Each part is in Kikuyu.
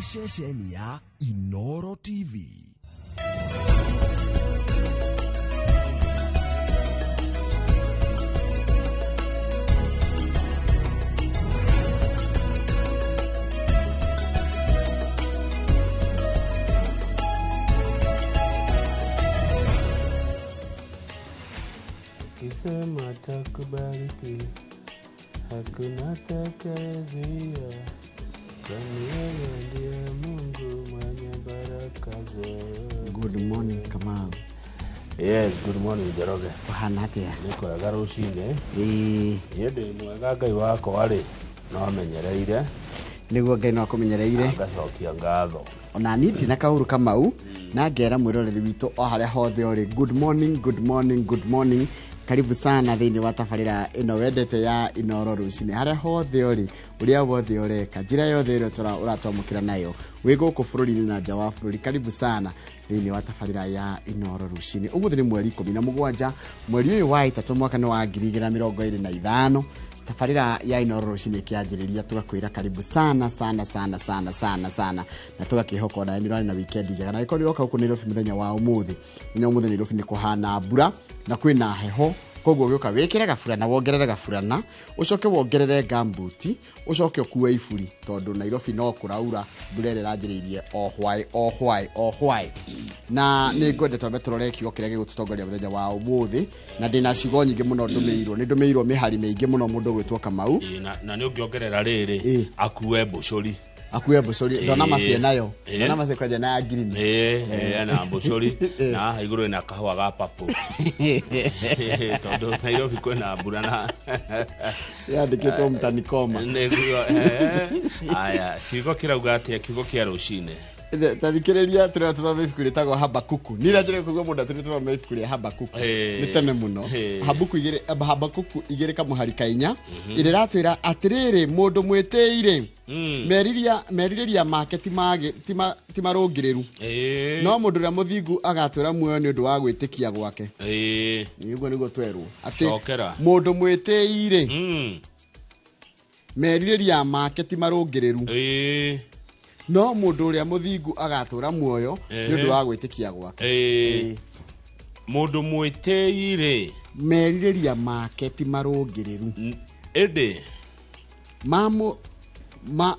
Nĩ ceceni ya Inoro TV. Ukisema takubariki, hakuna atakayezuia, kwani yeye ndiye Mungu mwenye baraka zote. Good morning, Kamau. Yes, good morning, Njoroge. Ũhana atĩa? Nĩ kwega rũcinĩ. Ĩĩ. Niĩ ndĩ mwega, Ngai wakwa rĩ, no amenyereire. Nĩguo Ngai no akũmenyereire. Ngacokia ngatho. Ona niĩ ndina kaũru, Kamau, na ngera mwĩroreri witũ o harĩa hothe ũrĩ, good morning, good morning, good morning, karibu sana thĩinĩ wa tabarĩra ĩno wendete ya Inoro rũcinĩ. Harĩa hothe ũrĩ, ũrĩa wothe ũreka, njĩra yothe ĩrĩa ũratwamũkĩra nayo wĩ gũkũ bũrũri-inĩ na nja wa bũrũri, karibu sana thĩinĩ wa tabarĩra ya Inoro rũcinĩ. Ũmũthĩ nĩ mweri 17, mweri ũyũ wa ĩtatũ, mwaka nĩ wa 2025. Tabarĩra ya Inoro rũcinĩ ĩkĩanjĩrĩria, tũgakwĩra karibu sana sana sana sana sana sana, na tũgakĩhoka ona nĩ ũrarĩ na weekend njega. Na ĩkorwo nĩ ũroka gũkũ Nairobi mũthenya wa ũmũthĩ, mũthenya wa ũmũthĩ Nairobi nĩ kũhana mbura na kwĩna heho, koguo ũgĩũka wĩkĩre gaburana, wongerere gaburana, ũcoke wongerere gambuti, ũcoke ũkue iburi, tondũ Nairobi no kũraura, mbura ĩrĩa ĩranjĩrĩirie o hwaĩ o hwaĩ o hwaĩ. Na nĩ ngwende twambe tũrore kiugo kĩrĩa gĩgũtũtongoria mũthenya wa ũmũthĩ, na ndĩna ciugo nyingĩ mũno ndũmĩirwo, nĩ ndũmĩirwo mĩhari mĩingĩ mũno mũndũ ũgwĩtwo Kamau. Ĩĩ, na nĩ ũngĩongerera rĩrĩ, akue mbũcũri. Akue mbũcũri, ndona macie nayo. Ndona macie kwanja na ya ngirini. Ĩĩ, na mbũcũri na haha igũrũ ĩna kahũa ga papo, tondũ Nairobi kwĩna mbura na Yandĩkĩtwo mtanikoma. Nĩguo. Aya, kiugo kĩrauga atĩa, kiugo kĩa rũcinĩ? Tathikĩrĩria, tũrĩa tũthome ibuku rĩtagwo Habakuku. Niĩ njĩra kũigua mũndũ atũrĩ tũthome ibuku rĩa Habakuku. Nĩ tene mũno. Habakuku igĩrĩ, Habakuku igĩrĩ kamũhari ka 4, ĩrĩa ĩratwĩra atĩrĩrĩ, mũndũ mwĩtĩi-rĩ, merirĩria make ti marũngĩrĩru, no mũndũ ũrĩa mũthingu agatũra muoyo nĩ ũndũ wa gwĩtĩkia gwake. Nĩguo nĩguo twerwo atĩ Cokera. mũndũ mwĩtĩi-rĩ, merirĩria make ti marũngĩrĩru, no mũndũ ũrĩa mũthingu agatũra muoyo nĩ ũndũ wa gwĩtĩkia gwake. Mũndũ mwĩtĩi rĩ, merirĩria make ti marũngĩrĩru, ĩndĩ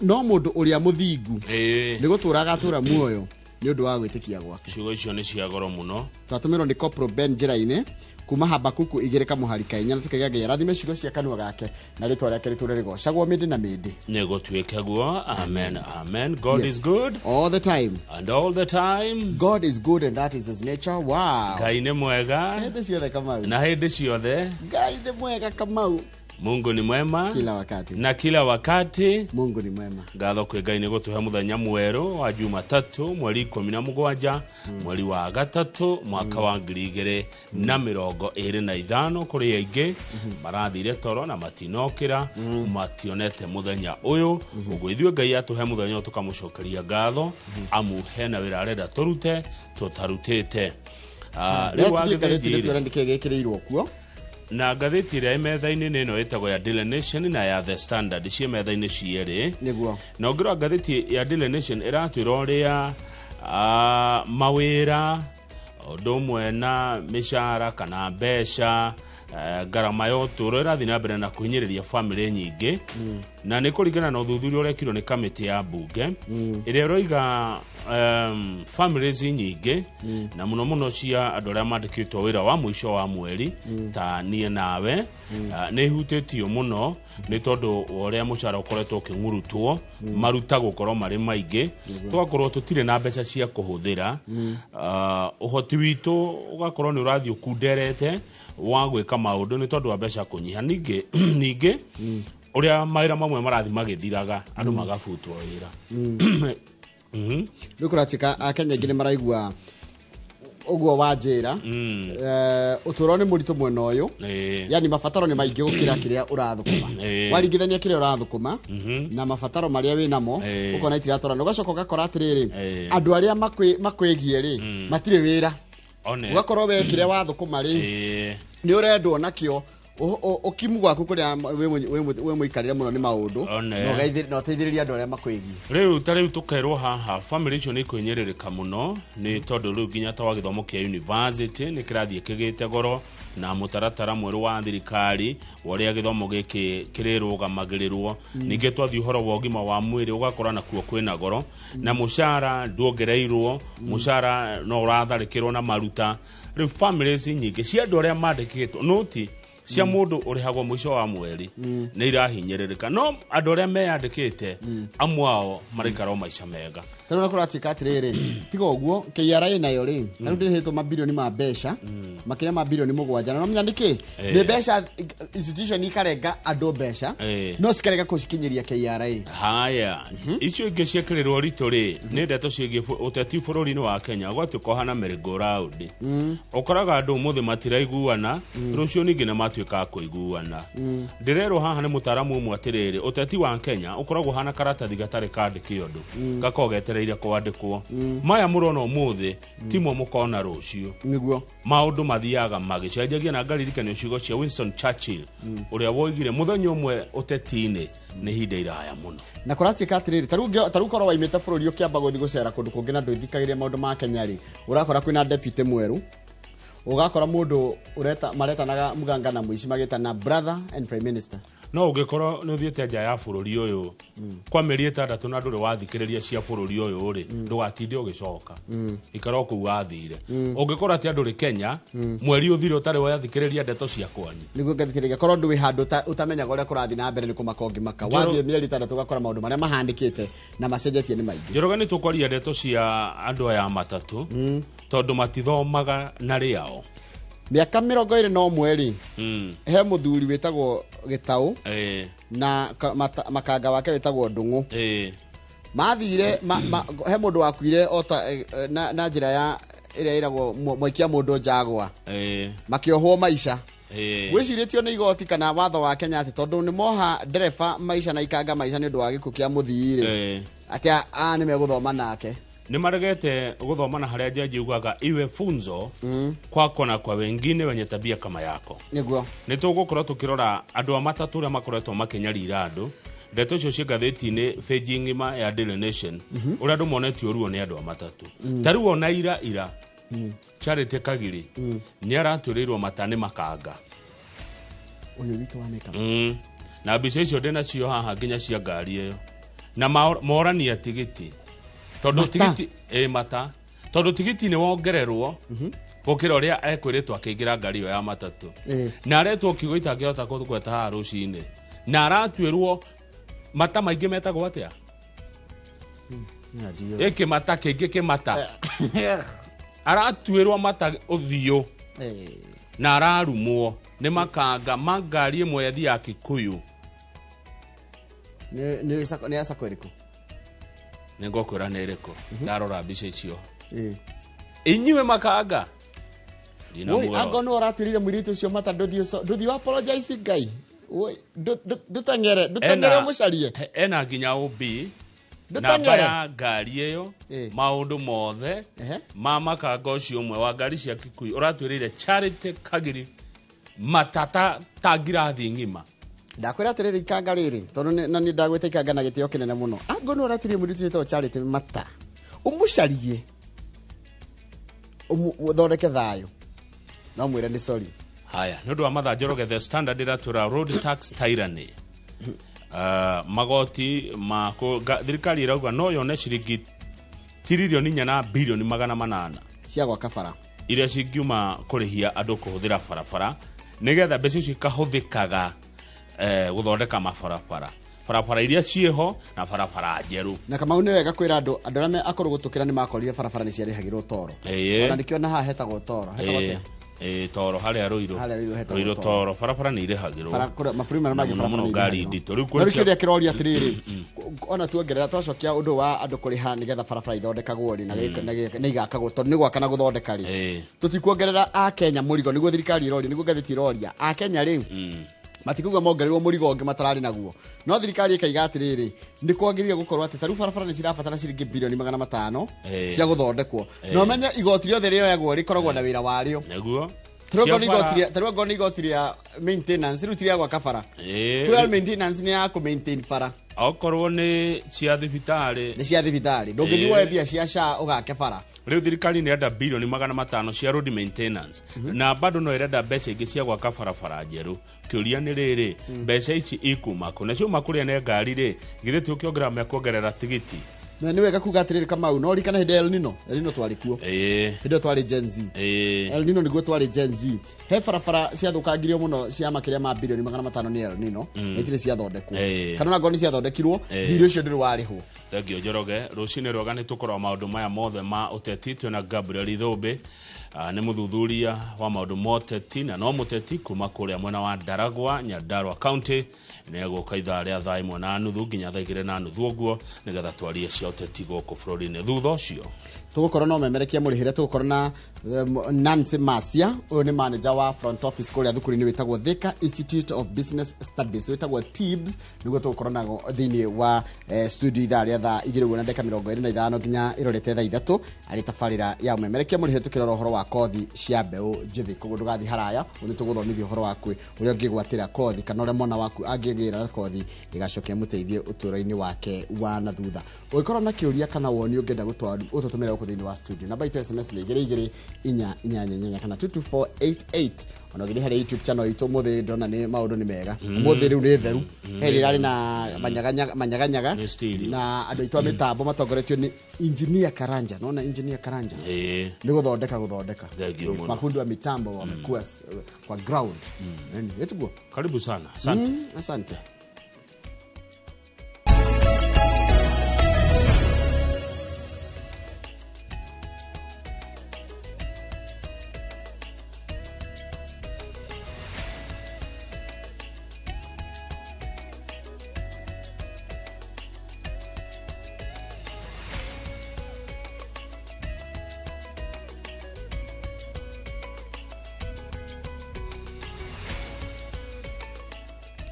no mũndũ ũrĩa mũthingu nĩ gũtũra agatũra muoyo nĩ ũndũ wa gwĩtĩkia gwake. Ciugo icio nĩ cia goro mũno. Twatũmĩrwo nĩ Corporal Ben njĩra-inĩ kuma Habakuku igĩrĩ kamũhari ka 4, na tũkauga Ngai arathime ciugo cia kanua gake na rĩtwa rĩake rĩtũre rĩgocagwo mĩndĩ na mĩndĩ. Nĩ gũtuĩke guo. Amen, amen. God is good all the time and all the time. God is good and that is his nature. Wow. Ngai nĩ mwega hĩndĩ ciothe, Kamau. Na hĩndĩ ciothe. Ngai nĩ mwega, Kamau. Mungu ni mwema kila wakati na kila wakati. Mungu ni mwema. Ngatho kwĩ Ngai nĩ gũtũhe mũthenya mwerũ wa Jumatatũ, mweri 17, mweri wa gatatũ, mwaka wa 2025. Kũrĩ aingĩ marathire toro na matinokĩra, mationete mũthenya ũyũ. Ũguo ithuĩ Ngai atũhe mũthenya ũyũ, tũkamũcokeria ngatho, amu hena wĩra arenda tũrute tũtarutĩte. Rĩu ngathĩti wagĩthinji tuone nĩkĩ gĩkĩrĩirwo kuo. Na ngathĩti ĩrĩa ĩ metha-inĩ nĩ ĩno ĩtagwo ya Daily Nation na ya The Standard, ciĩ metha-inĩ cierĩ. Na ũngĩrora ngathĩti ya Daily Nation ĩratwĩra ũrĩa mawĩra ũndũ ũmwe na mĩcara kana mbeca, ngarama ya ũtũũro ĩrathiĩ na mbere na kũhinyĩrĩria bamĩrĩ nyingĩ, na nĩ kũringana na ũthuthuria ũrekirwo nĩ kamĩtĩ ya mbunge ĩrĩa ĩroiga families nyingĩ, na mũno mũno cia andũ arĩa mandĩkĩtwo wĩra wa mũico wa mweri ta niĩ nawe, nĩ ihutĩtio mũno nĩ tondũ wa ũrĩa mũcara ũkoretwo ũkĩng'urutwo, maruta gũkorwo marĩ maingĩ, tũgakorwo tũtirĩ na mbeca cia kũhũthĩra. Ũhoti witũ ũgakorwo nĩ ũrathiĩ ũkunderete wa gwĩka maũndũ nĩ tondũ wa mbeca kũnyiha. Ningĩ ũrĩa mawĩra mamwe marathiĩ magĩthiraga, andũ magabutwo wĩra. Rĩu kũratuĩka Akenya aingĩ nĩ maraigua ũguo wanjĩra. Ũtũũro nĩ mũritũ mwena ũyũ, yani mabataro nĩ maingĩ gũkĩra kĩrĩa ũrathũkũma. Waringithania kĩrĩa ũrathũkũma na mabataro marĩa wĩ namo, ũkona itiratwarana. Ũgacoka ũgakora atĩrĩrĩ, andũ arĩa makwĩgiĩ rĩ, matirĩ wĩra. One. Ũgakorwo we kĩrĩa wathũkũma rĩ, nĩ ũrendwo nakĩo. Ũkimu gwaku kũrĩa wĩ mũikarĩre mũno nĩ maũndũ One. na ũteithĩrĩrie andũ arĩa makwĩgiĩ. Rĩu ta rĩu tũkerwo haha family icio nĩ ikũhinyĩrĩrĩka mũno nĩ tondũ rĩu nginya ta wa gĩthomo kĩa university nĩ kĩrathiĩ kĩgĩte goro na mũtaratara mwerũ wa thirikari wa ũrĩa gĩthomo gĩkĩ kĩrĩrũgamagĩrĩrwo. Ningĩ twathiĩ ũhoro wa ũgima wa mwĩrĩ ũgakora nakuo kwĩna goro na mũcara nduongereirwo, mũcara no ũratharĩkĩrwo na maruta. Rĩu families nyingĩ cia andũ arĩa mandĩkĩtwo noti cia mũndũ ũrĩhagwo mũico wa mweri nĩ irahinyĩrĩrĩka, no andũ arĩa meyandĩkĩte amwe ao maraikara o maica mega. Ta rĩu kũratuĩka atĩrĩrĩ, tiga ũguo KRA nayo rĩ, ta rĩu ndĩrĩhĩtwo mabirioni ma mbeca makĩria ma birioni 7, na nomenya nĩkĩ nĩ mbeca institution ikarenga andũ mbeca no cikarega kũcikinyĩria KRA. Haya, icio ingĩ ciekĩrĩrwo ritũ rĩ nĩ ndeto ciĩgiĩ ũteti bũrũri-inĩ wa Kenya gwatuĩka ũhana merry-go-round. Ũkoraga andũ ũmũthĩ matiraiguana, rũciũ ningĩ nĩ matuĩka a kũiguana. Ndĩrerwo haha nĩ mũtaaramu ũmwe atĩrĩrĩ, ũteti wa Kenya ũkoragwo ũhana karatathi gatarĩ kandĩke ũndũ, gakoragwo getereire kwandĩkwo. Maya mũrona ũmũthĩ timo mũkona rũciũ. Nĩguo maũndũ mathiaga magĩcenjagia, na ngaririkanio ciugo cia Winston Churchill ũrĩa woigire mũthenya ũmwe ũteti-inĩ nĩ ihinda iraya mũno. Na kũratuĩka atĩrĩrĩ, ta rĩu korwo waimĩte bũrũri ũkĩamba gũthiĩ gũcera kũndũ kũngĩ na ndũthikagĩrĩria maũndũ ma Kenya rĩ, ũrakora kwĩna deputy mwerũ, ũgakora mũndũ maretanaga Muganga na Mũici magĩtana brother and prime minister. No ũngĩkorwo nĩ ũthiĩte nja ya bũrũri ũyũ kwa mĩeri 6 na ndũrĩ wathikĩrĩria cia bũrũri ũyũ rĩ, ndũgatinde ũgĩcoka, ikara o kũu wathire. Ũngĩkorwo atĩ andũ rĩ Kenya mweri ũthire ũtarĩ wathikĩrĩria ndeto cia kwanyu, nĩguo ngathikĩrĩria korwo ndũĩ handũ ũtamenyaga ũrĩa kũrathiĩ na mbere nĩ kũmaka ũngĩmaka. Wathiĩ mĩeri 6 ũgakora maũndũ marĩa mahandĩkĩte na macenjetie nĩ maingĩ. Njoroge, nĩ tũkwaria ndeto cia andũ aya matatũ tondũ matithomaga na rĩao. Mĩaka 21 rĩ, he mũthuri wĩtagwo Gĩtaũ na makanga wake wĩtagwo Ndung'u. Mathire he mũndũ wakuire ota na njĩra ya ĩrĩa ĩragwo mwaikia mũndũ njagwa, makĩohwo maica. Gwĩcirĩtio nĩ igoti kana watho wa Kenya atĩ tondũ nĩ moha ndereba maica na ikanga maica nĩ ũndũ wa gĩkuũ kĩa mũthii rĩ, atĩ nĩ megũthoma nake. Nĩ maregete gũthoma na harĩa jaji ugaga iwe funzo kwako na kwa wengine wenye tabia kama yako. Nĩguo nĩ tũgũkorwo tũkĩrora andũ a matatũ ũrĩa makoretwo makĩnyarira andũ. Ndeto icio ciĩ ngathĩti-inĩ page ng'ima ya Daily Nation, ũrĩa andũ monetio ruo nĩ andũ a matatũ. Ta rĩu ona ira Charity Kagiri nĩ aratwĩrĩirwo mata nĩ makanga ũyũ witũ wa makeup. Na mbica icio ndĩnacio haha nginya cia ngari ĩyo, na morania tigiti tondũ tigiti mata tondũ tigiti nĩ wongererwo gũkĩra ũrĩa ekwĩrĩtwo akĩingĩra ngari ĩyo ya matatũ. Na aretwo kiugo itangĩhota kũgweta haha rũcinĩ, na aratuĩrwo mata maingĩ metagwo atĩa? Ĩkĩ mata kĩngĩ kĩmata. Aratuĩrwo mata ũthiũ na ararumwo nĩ makanga ma ngari ĩmwe yathiaga Kikuyu. Nĩ ya sacco ĩrĩkũ? Nĩ ngũkwĩra nĩ ĩrĩkũ ndarora mbica icio. Inyuĩ makanga ango nĩ ũratuĩrire mũirĩtu ũcio mata, ndũthiĩ apologize Ngai, ndũteng'ere ũmũcarie. Ena nginya OB namba ya ngari ĩyo, maũndũ mothe ma makanga ũcio ũmwe wa ngari cia Kikuyu ũratuĩrĩire Charity Kagiri matata ta ngirathi ng'ima. Ndakwĩra atĩrĩrĩ, ikanga rĩrĩ tondũ na nĩ ndagwĩta ikanga na gĩtĩo kĩnene mũno, ango nĩ ũratuĩrire mũirĩtu wĩtagwo Charity mata, ũmũcarie ũthondeke thayũ, no mwĩre nĩ sorry. Haya, nĩ ũndũ wa mathaa Njoroge, The Standard ĩratwĩra road tax tyranny. Magoti ma thirikari ĩrauga no yone ciringi tiririoni 4 na birioni 800 cia gwaka bara iria cingiuma kũrĩhia andũ kũhũthĩra barabara nĩgetha mbeca icio ikahũthĩkaga gũthondeka mabarabara, barabara iria ciĩho na barabara njerũ. Na Kamau nĩ wega kwĩra andũ arĩa akũrũ gũtũkĩra nĩ makorire barabara nĩ ciarĩhagĩrwo toro. Ona nĩkĩo na haha hetagwo toro. Hetagwo atĩa? Toro harĩa Ruiru. Ruiru toro barabara nĩ irĩhagĩrwo. Mabũrũri marĩa mangĩ barabara nĩ ngari nditũ. Rĩu kĩrĩa kĩroria atĩrĩrĩ, ona tuongerera twacokia ũndũ wa andũ kũrĩha nĩgetha barabara ithondekagwo rĩ na igakagwo tondũ nĩ gwaka na gũthondeka rĩ, tũtikuongerera a Kenya mũrigo, nĩguo thirikari ĩroria, nĩguo ngathĩti ĩroria a Kenya rĩ matikuga mongererwo mũrigo ũngĩ matararĩ naguo. No thirikari ĩkaiga atĩrĩrĩ, nĩ kwagĩrĩire gũkorwo atĩ ta rĩu barabara nĩ cirabatara ciringi birioni 500 cia gũthondekwo. Na ũmenye igoti rĩothe rĩoyagwo rĩkoragwo na wĩra warĩo. Nĩguo Tarĩu angorwo nĩ igoti rĩa maintenance rĩu ti rĩa gwaka bara. Fuel maintenance nĩ ya kũ maintain bara. Okorwo nĩ cia thibitarĩ, nĩ cia thibitarĩ, ndũngĩthiĩ woe mbia cia SHA ũgake bara. Rĩu thirikari nĩ ĩrenda bilioni 500 cia road maintenance, na bado no ĩrenda mbeca ingĩ cia gwaka barabara njerũ. Kĩũria nĩ rĩrĩ, mbeca ici ikuma kũ? Na ciauma kũrĩa nĩ ngari rĩ, githĩ ti ũkĩongerera mekuongerera tigiti? Na nĩ wega kuga atĩrĩrĩ Kamau, no ririkana hĩndĩ ya El Nino, El Nino twarĩ kuo. Hĩndĩ ĩyo twarĩ Gen Z. El Nino nĩguo twarĩ Gen Z. He barabara ciathũkangirio mũno cia makĩria ma bilioni 500 nĩ El Nino, na itirĩ ciathondekwo. Kana ona ngorwo nĩ ciathondekirwo, thirĩ ũcio ndũrĩ warĩhwo. Thengio Njoroge. Rũcinĩ rwega nĩ tũkorwo maũndũ maya mothe ma ũteti twĩna Gabriel Ithũmbĩ, nĩ mũthuthuria wa maũndũ ma ũteti na no mũteti kuma kũrĩa mwena wa Ndaragwa, Nyandarua County. Nĩ egũka ithaa rĩa thaa 1:30 nginya thaa 2:30 ũguo, nĩgetha twarie cia ũteti gũkũ bũrũri-inĩ. Thutha ũcio tũgũkorwo no memerekia mũrĩhĩre, tũgũkorwo na Nancy Masia, ũyũ nĩ manager wa front office kũrĩa thukuru-inĩ wĩtagwo Thika Institute of Business Studies, wĩtagwo TIBS, nĩguo tũgũkorwo nago thĩinĩ wa studio ithaa rĩa thaa 2 ũguo na ndagĩka 25 nginya ĩrorete thaa 3, arĩ tabarĩra ya ũmemerekia mũrĩhĩre tũkĩrora ũhoro wa kothi cia mbeũ njĩthĩ. Koguo ndũgathiĩ haraya, nĩ tũgũthomithia ũhoro waku ũrĩa ũngĩgwatĩra kothi kana ũrĩa mwana waku angĩgĩra kothi ĩgacokia mũteithie ũtũũro-inĩ wake wa na thutha. Ũngĩkorwo na kĩũria kana woni ũngĩenda gũtũtũmĩra gũkũ thĩinĩ wa studio, namba itũ SMS nĩ 22 4 8 8 kana 22488. Ona ũgĩthiĩ harĩa YouTube channel itũ ũmũthĩ ndona nĩ maũndũ nĩ mega. Ũmũthĩ rĩu nĩ theru, he rĩrĩa rĩ na manyaganyaga Nĩ stereo. na andũ aitũ a mĩtambo matongoretio nĩ Engineer Karanja. Nona Engineer Karanja nĩ gũthondeka gũthondeka. Thank you mũno. Mafundi wa mitambo wamekuwa kwa ground. Ĩtiguo? Karibu sana, asante. Asante.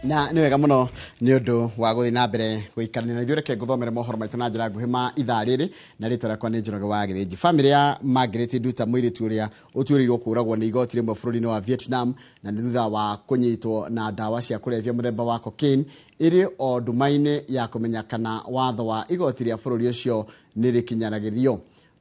Na nĩ wega mũno nĩ ũndũ wa gũthiĩ na mbere gũikarania na ithuĩ. Reke ngũthomere mohoro maitũ na njĩra nguhĩ ma ithaa rĩrĩ, na rĩtwa rĩakwa nĩ Njoroge wa Gĩthĩnji. Bamĩrĩ ya Margaret Nduta, mũirĩtu ũrĩa ũtuĩrĩirwo kũũragwo nĩ igoti rĩmwe bũrũri-inĩ wa Vietnam na nĩ thutha wa kũnyitwo na ndawa cia kũrebia mũthemba wa cocaine, ĩrĩ o nduma-inĩ ya kũmenya kana watho wa igoti rĩa bũrũri ũcio nĩ rĩkinyanagĩrio.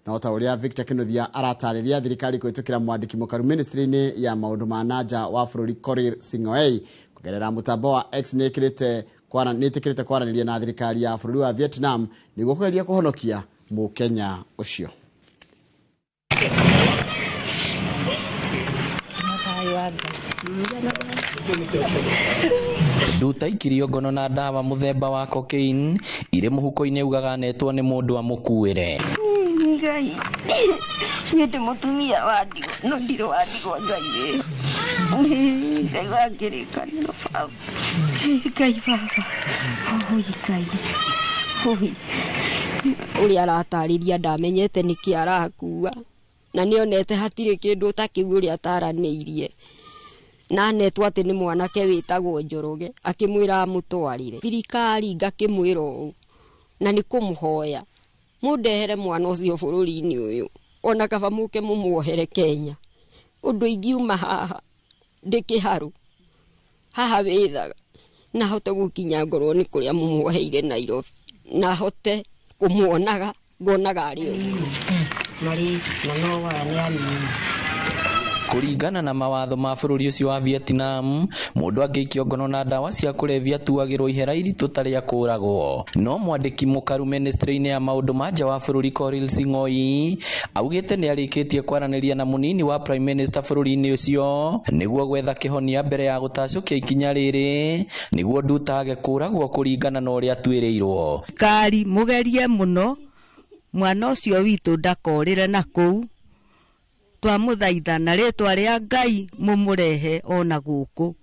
Na ota ũrĩa Victor Kinuthia aratarĩria, thirikari kũhĩtũkĩra mwandĩki mũkaru ministry-inĩ ya maũndũ ma nanja wa bũrũri Korir Sing'oei kũgerera mũtambo wa X nĩ ĩtĩkĩrĩte kwaranĩria na thirikari ya bũrũri wa Vietnam nĩguo kũgeria kũhonokia mũkenya ũcio. Nduta ikirio ngono na ndawa mũthemba wa cocaine irĩ mũhuko-inĩ ugaga anetwo nĩ mũndũ amũkuĩre. Ngai, niĩ ndĩ mũtumia wa ndigwa, no ndirĩ wa ndigwa Ngai wĩ. Ngai wa kĩrĩkanĩro baba. Ngai baba. Oi Ngai. Oi. Ũrĩa aratarĩria ndamenyete nĩkĩ arakua, na nĩonete hatirĩ kĩndũ ta kĩu ũrĩa ataranĩirie. Na anetwo atĩ nĩ mwanake wĩtagwo Njoroge, akĩmwĩra amũtwarĩre. Thirikari ngakĩmwĩra ũũ, na nĩ kũmũhoya mũndehere mwana ũcio bũrũri-inĩ ũyũ, ona kaba mũke mũmuohere Kenya. Ũndũ ingiuma haha ndĩ kĩharũ haha wĩthaga, na hote gũkinya ngorwo nĩ kũrĩa mũmuoheire Nairobi, na hote kũmuonaga ngonaga arĩ ũguo. Kũringana na mawatho ma bũrũri ũcio wa Vietnam, mũndũ angĩikio ngono na ndawa cia kũrebia atuagĩrwo ihera iritũ ta rĩa kũũragwo. No mwandĩki mũkaru ministry-inĩ ya maũndũ ma nja wa bũrũri Korir Sing'oei augĩte nĩ arĩkĩtie kwaranĩria na mũnini wa prime minister bũrũri-inĩ ũcio nĩguo gwetha kĩhonia mbere ya gũtacũkia ikinya rĩrĩ nĩguo Nduta age kũũragwo kũringana na ũrĩa atuĩrĩirwo. Kari mũgerie mũno mwana ũcio witũ ndakorĩre na kũu, twamũthaitha na rĩtwa rĩa Ngai mũmũrehe ona gũkũ,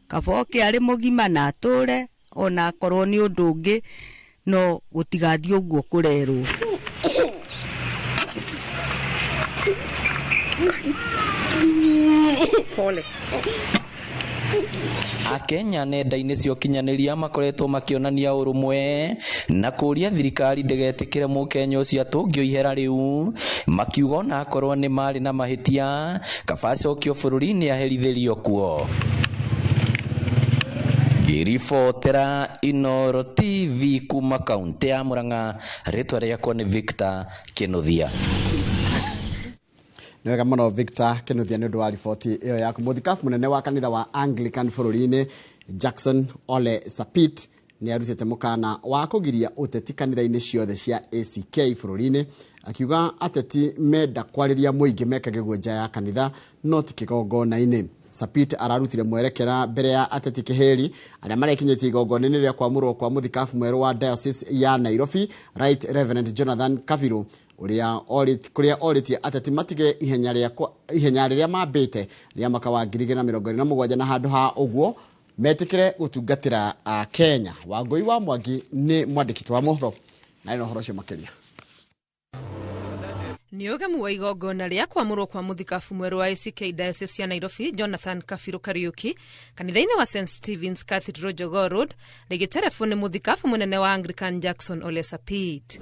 kaba oke arĩ mũgima na atũre ona akorwo nĩ ũndũ ũngĩ, no gũtigathiĩ ũguo kũrerwo. Pole. Akenya nenda-inĩ cia ũkinyanĩria makoretwo makĩonania ũrũmwe na kũũria thirikari ndĩgetĩkĩre mũkenya ũcio atũngio ihera rĩu, makiuga ona akorwo nĩ marĩ na mahĩtia kaba acokio bũrũri-inĩ aherithĩrio kuo. Ngĩribotera Inooro TV kuma kaunti ya Murang'a, rĩtwa rĩakwa nĩ Victor Kinuthia. Nĩ wega mũno Victor Kinuthia nĩ ũndũ wa riboti ĩyo yaku. Mũthikabu mũnene wa kanitha wa Anglican bũrũri-inĩ Jackson Ole Sapit nĩ arutĩte mũkana wa kũgiria ũteti kanitha-inĩ ciothe cia ACK bũrũri-inĩ, akiuga ateti menda kwarĩria mũingĩ mekage guo nja ya kanitha no ti kĩgongona-inĩ. Sapit ararutire mwerekera mbere ya ateti kĩhĩri arĩa marekinyĩtie igongona-inĩ rĩa kwamũrwo kwa mũthikabu mwerũ wa Diocese ya Nairobi Right Reverend Jonathan Kabiru, kũrĩa orĩtie ateti matige ihenya rĩrĩa mambĩte rĩa mwaka wa 2027 na handũ ha ũguo metĩkĩre gũtungatĩra Kenya. Wangũi wa Mwangi nĩ mwandĩki wa mohoro na ĩno ũhoro ũcio makĩria. Nĩ ũgemu wa igongona rĩa kwamũrwo kwa mũthikabu mwerũ wa ACK Diocese ya Nairobi Jonathan Kabiru Kariuki kanitha-inĩ wa St Stephen's Cathedral Jogoo Road, rĩgĩterefo nĩ mũthikabu mũnene wa Anglican Jackson Ole Sapit.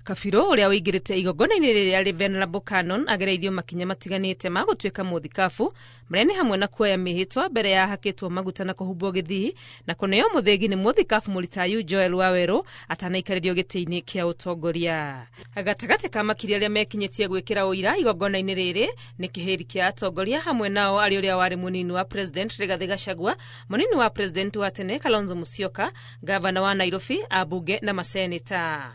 Kabiru ũrĩa ũingĩrĩte igongona-inĩ rĩrĩa rĩ Venerable Canon agereirio makinya matiganĩte ma gũtuĩka mũthikabu, marĩa nĩ hamwe na kuoya mĩhĩtwa mbere ya ahakĩtwo maguta na kũhumbwo gĩthii na kũneo mũthĩgi nĩ mũthikabu mũritayu Joel Wawerũ atanaikarĩrio gĩtĩ-inĩ kĩa ũtongoria. Gatagatĩ ka makiri arĩa mekinyĩtie gwĩkĩra ũira igongona-inĩ rĩrĩ nĩ kĩhĩri kĩa atongoria, hamwe nao arĩ ũrĩa warĩ mũnini wa President Rigathĩ Gachagua, mũnini wa President wa tene Kalonzo Musyoka, gavana wa Nairobi, ambunge na maseneta.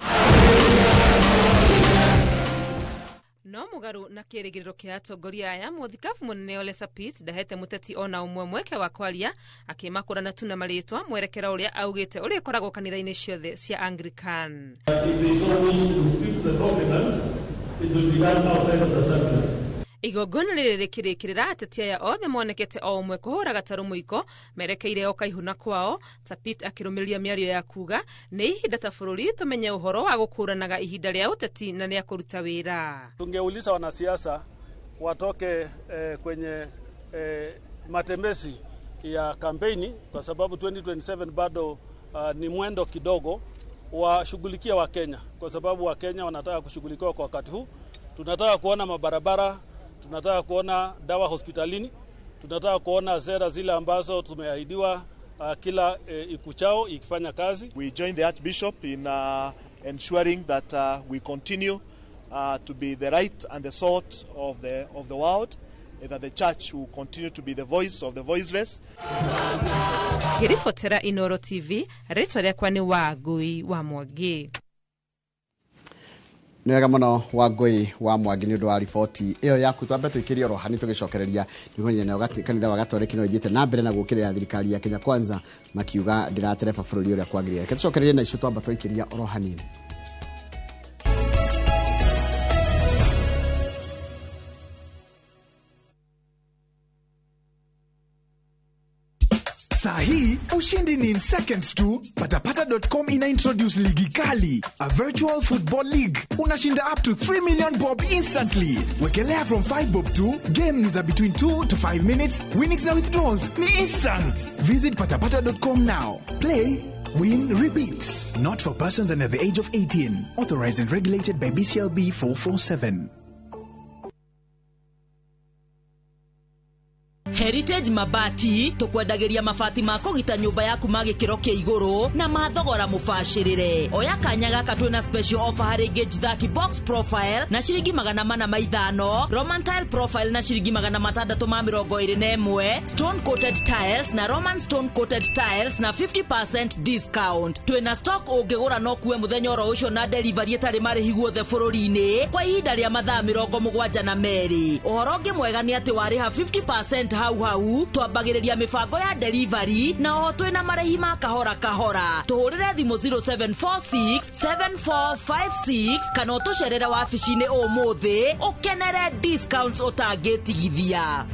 No mũgarũ na kĩrĩgĩrĩro kĩa atongoria aya, mũthikabu mũnene Ole Sapit ndahete mũteti ona ũmwe mweke wa kwaria, akĩmakũrana tu na marĩtwa mwerekera ũrĩa augĩte ũrĩa ũkoragwo kanitha-inĩ ciothe cia Anglican. Igongona rĩrĩ rĩkĩrĩkĩrĩra ateti aya othe monekete o ũmwe kũhũra gatarũ mũiko merekeire o kaihu na kwao, Sapit akĩrũmĩrĩria mĩario ya kuga nĩ ihinda ta bũrũri tũmenye ũhoro wa gũkũranaga ihinda rĩa ũteti na rĩa kũruta wĩra. Tungeuliza wanasiasa watoke kwenye matembezi ya kampeni kwa sababu 2027 bado ni mwendo kidogo, washughulikia Wakenya kwa sababu Wakenya wanataka kushughulikiwa kwa wakati huu. Tunataka kuona mabarabara, tunataka kuona dawa hospitalini, tunataka kuona sera zile ambazo tumeahidiwa kila ikuchao ikifanya kazi. We join the Archbishop in ensuring that we continue to be the light and the salt of the world, and that the church will continue to be the voice of the voiceless. Ngĩribotera Inooro TV, rĩtwa rĩakwa nĩ Wangũi wa Mwangi. Nĩ wega mũno Wangũi wa Mwangi nĩ ũndũ wa riboti ĩyo yaku. Twambe tũikĩrie oro hani tũgĩcokereria nĩguo nayo kanitha wa Gatoreki no ĩthiĩte na mbere na gũũkĩrĩra thirikari ya Kenya Kwanza makiuga ndĩratereba bũrũri ũrĩa kwagĩrĩire. Reke tũcokererie na icio twamba twaikĩria oro hanini. Saa hii ushindi ni in seconds tu. Patapata.com ina introduce ligi kali, a virtual football league. Unashinda up to 3 million bob instantly. Wekelea from 5 bob to game ni za between 2 to 5 minutes. Winnings na withdrawals ni instant. Visit patapata.com now. Play, win, repeat. Not for persons under the age of 18. Authorized and regulated by BCLB 447. Heritage Mabati tukwendagĩria mabati ma kũgita nyũmba yaku ma gĩkĩro kĩa igũrũ na ma thogora mũbacĩrĩre. Oya kanya gaka twĩna special offer harĩ gauge 30 box profile na ciringi 405, Roman tile profile na ciringi 621, stone coated tiles na Roman stone coated tiles na 50% discount. Twĩna stock ũngĩgũra no kuwe mũthenya oro ũcio na delivery ĩtarĩ marĩhi guothe bũrũri-inĩ kwa ihinda rĩa mathaa 72. Ũhoro ũngĩ mwega nĩ atĩ warĩha 50% hau hau twambagĩrĩria mĩbango ya delivery na oho twĩna marĩhi ma kahora kahora. Tũhũrĩre thimũ 0746 7456 kana ũtũcerere wabici-inĩ ũmũthĩ ũkenere discounts ũtangĩtigithia.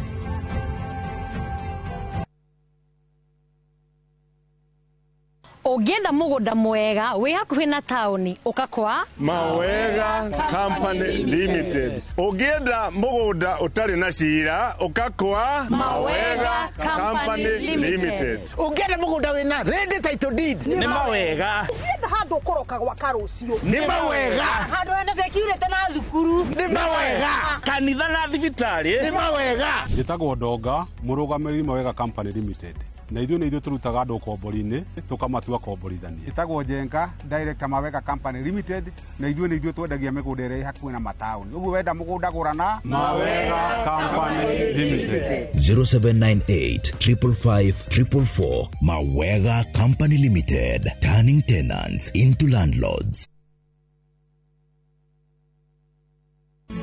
Ũngĩenda mũgũnda mwega wĩ hakuhĩ na taũni ũka kwa Mawega Company Limited. Ũngĩenda mũgũnda ũtarĩ na cira ũka kwa Mawega Company Limited. Ũngĩenda mũgũnda wĩna ready title deed Nĩ Mawega. Ũngĩenda handũ ũkũroka gwaka rũciũ Nĩ Mawega. Handũ hena security na thukuru Nĩ Mawega. Kanitha na thibitarĩ Nĩ Mawega. Njĩtagwo Ndonga, mũrũgamĩrĩri Mawega Company Limited. Na ithuĩ nĩ ithuĩ tũrutaga andũ ũkombori-inĩ tũkamatua komborithania. Njĩtagwo Njenga, director Mawega Company Limited, na ithuĩ nĩ ithuĩ twendagia mĩgũnda ĩrĩa ĩ hakuhĩ na mataũni. Ũguo wenda mũgũnda gũra na Mawega Company Limited. 0798 555 444 Mawega Company Limited, turning tenants into landlords.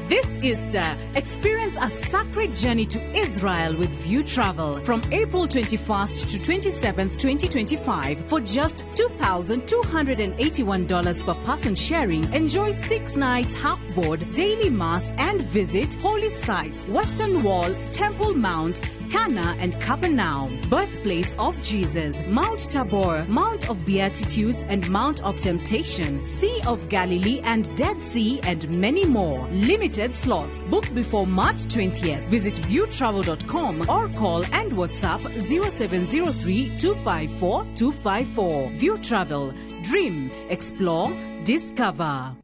This Easter, experience a sacred journey to Israel with View Travel from April 21st to 27th, 2025 for just $2,281 per person sharing. Enjoy 6 nights half board, daily mass and visit holy sites, Western Wall, Temple Mount, Cana and Capernaum, birthplace of Jesus, Mount Tabor, Mount of Beatitudes and Mount of Temptation, Sea of Galilee and Dead Sea and many more. Limited slots. Book before March 20th. Visit viewtravel.com or call and WhatsApp 0703 254 254. View Travel. Dream, explore, discover.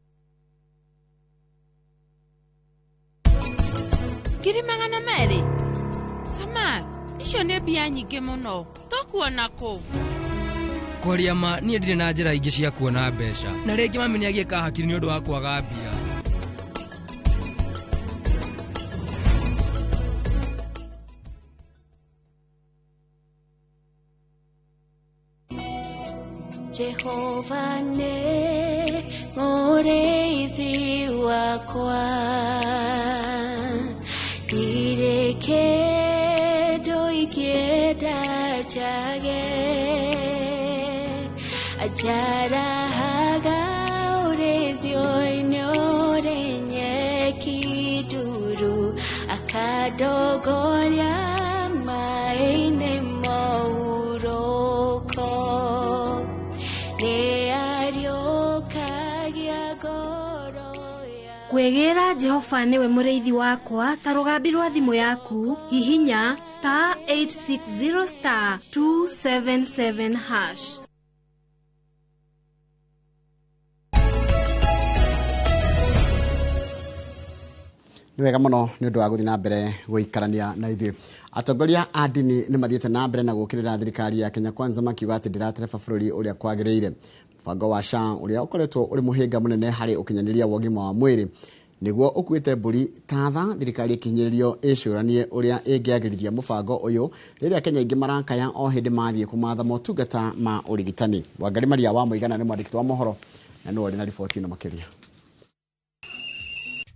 200,000. Samak, icio nĩ mbia nyingĩ mũno. Tũkuona kũ? Kwaria ma niĩ ndirĩ na njĩra ingĩ cia kuona mbeca na rĩngĩ mami nĩ agiĩka hakiri nĩ ũndũ wa kwaga mbia. Jehova nĩ mũrĩithi wakwa, ndirĩ kĩndũ ingĩenda njage, anjarahaga ũrĩithio-inĩ ũrĩ nyeki nduru, akandongoria maĩ-inĩ mohurũko. Kwĩgĩra Jehova nĩwe mũrĩithi wakwa ta rũgambi rwa thimũ yaku, hihinya star 860 star 277 hash. Nĩ wega mũno nĩ ũndũ wa gũthiĩ na mbere gũikarania na ithuĩ. Atongoria a ndini nĩ mathiĩte na mbere na gũũkĩrĩra thirikari ya Kenya Kwanza makiuga atĩ ndĩratereba bũrũri ũrĩa kwagĩrĩire. Mũbango wa SHA ũrĩa ũkoretwo ũrĩ mũhĩnga mũnene harĩ ũkinyanĩria wa ũgima wa mwĩrĩ nĩguo ũkuĩte mbũri tatha, thirikari ĩkinyĩrĩrio ĩcũranie ũrĩa ĩngĩagĩrithia mũbango ũyũ rĩrĩa Kenya aingĩ marakaya o hĩndĩ mathiĩ kũmatha motungata ma ũrigitani. Wangari Maria wa Mũigana nĩ mwandĩki wa mohoro na nĩwe ũrĩ na riboti ĩno makĩria.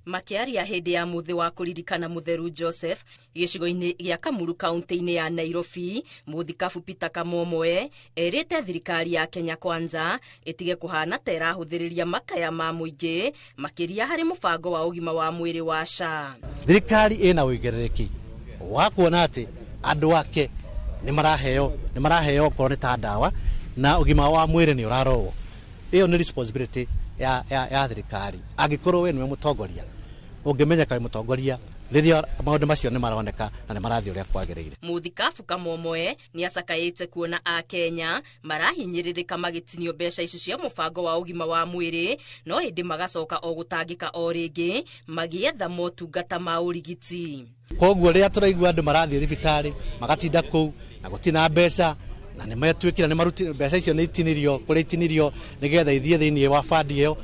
Makĩaria hĩndĩ ya mũthĩ wa kũririkana Mũtheru Joseph gĩcigo-inĩ gĩa Kamuru kaunti-inĩ ya Nairobi, mũthikabu Peter Kamomoe erĩte thirikari ya Kenya Kwanza ĩtige kũhana ta ĩrahũthĩrĩria makaya ma mũingĩ makĩria harĩ mũbango wa ũgima wa mwĩrĩ wa SHA. Thirikari ĩna ũigĩrĩrĩki wa kuona atĩ andũ ake nĩ maraheo okorwo nĩ ta ndawa na ũgima wa mwĩrĩ nĩ ũrarorwo. Ĩyo nĩ responsibility ya thirikari. Angĩkorwo we nĩwe mũtongoria, ũngĩmenyeka wĩ mũtongoria rĩrĩa maũndũ macio nĩ maroneka na nĩ marathiĩ ũrĩa kwagĩrĩire. Mũthikabu Kamomoe nĩ acakaĩte kuona Akenya marahinyĩrĩrĩka magĩtinio mbeca ici cia mũbango wa ũgima wa mwĩrĩ, no ĩndĩ magacoka o gũtangĩka o rĩngĩ magĩetha motungata ma ũrigiti. Koguo rĩrĩa tũraigua andũ marathiĩ thibitarĩ magatinda kũu na gũtirĩ na mbeca na nĩ metuĩkire nĩ maruti mbeca icio nĩ itinirio kũrĩa itinirio nĩgetha ithiĩ thĩinĩ wa bandi ĩyo,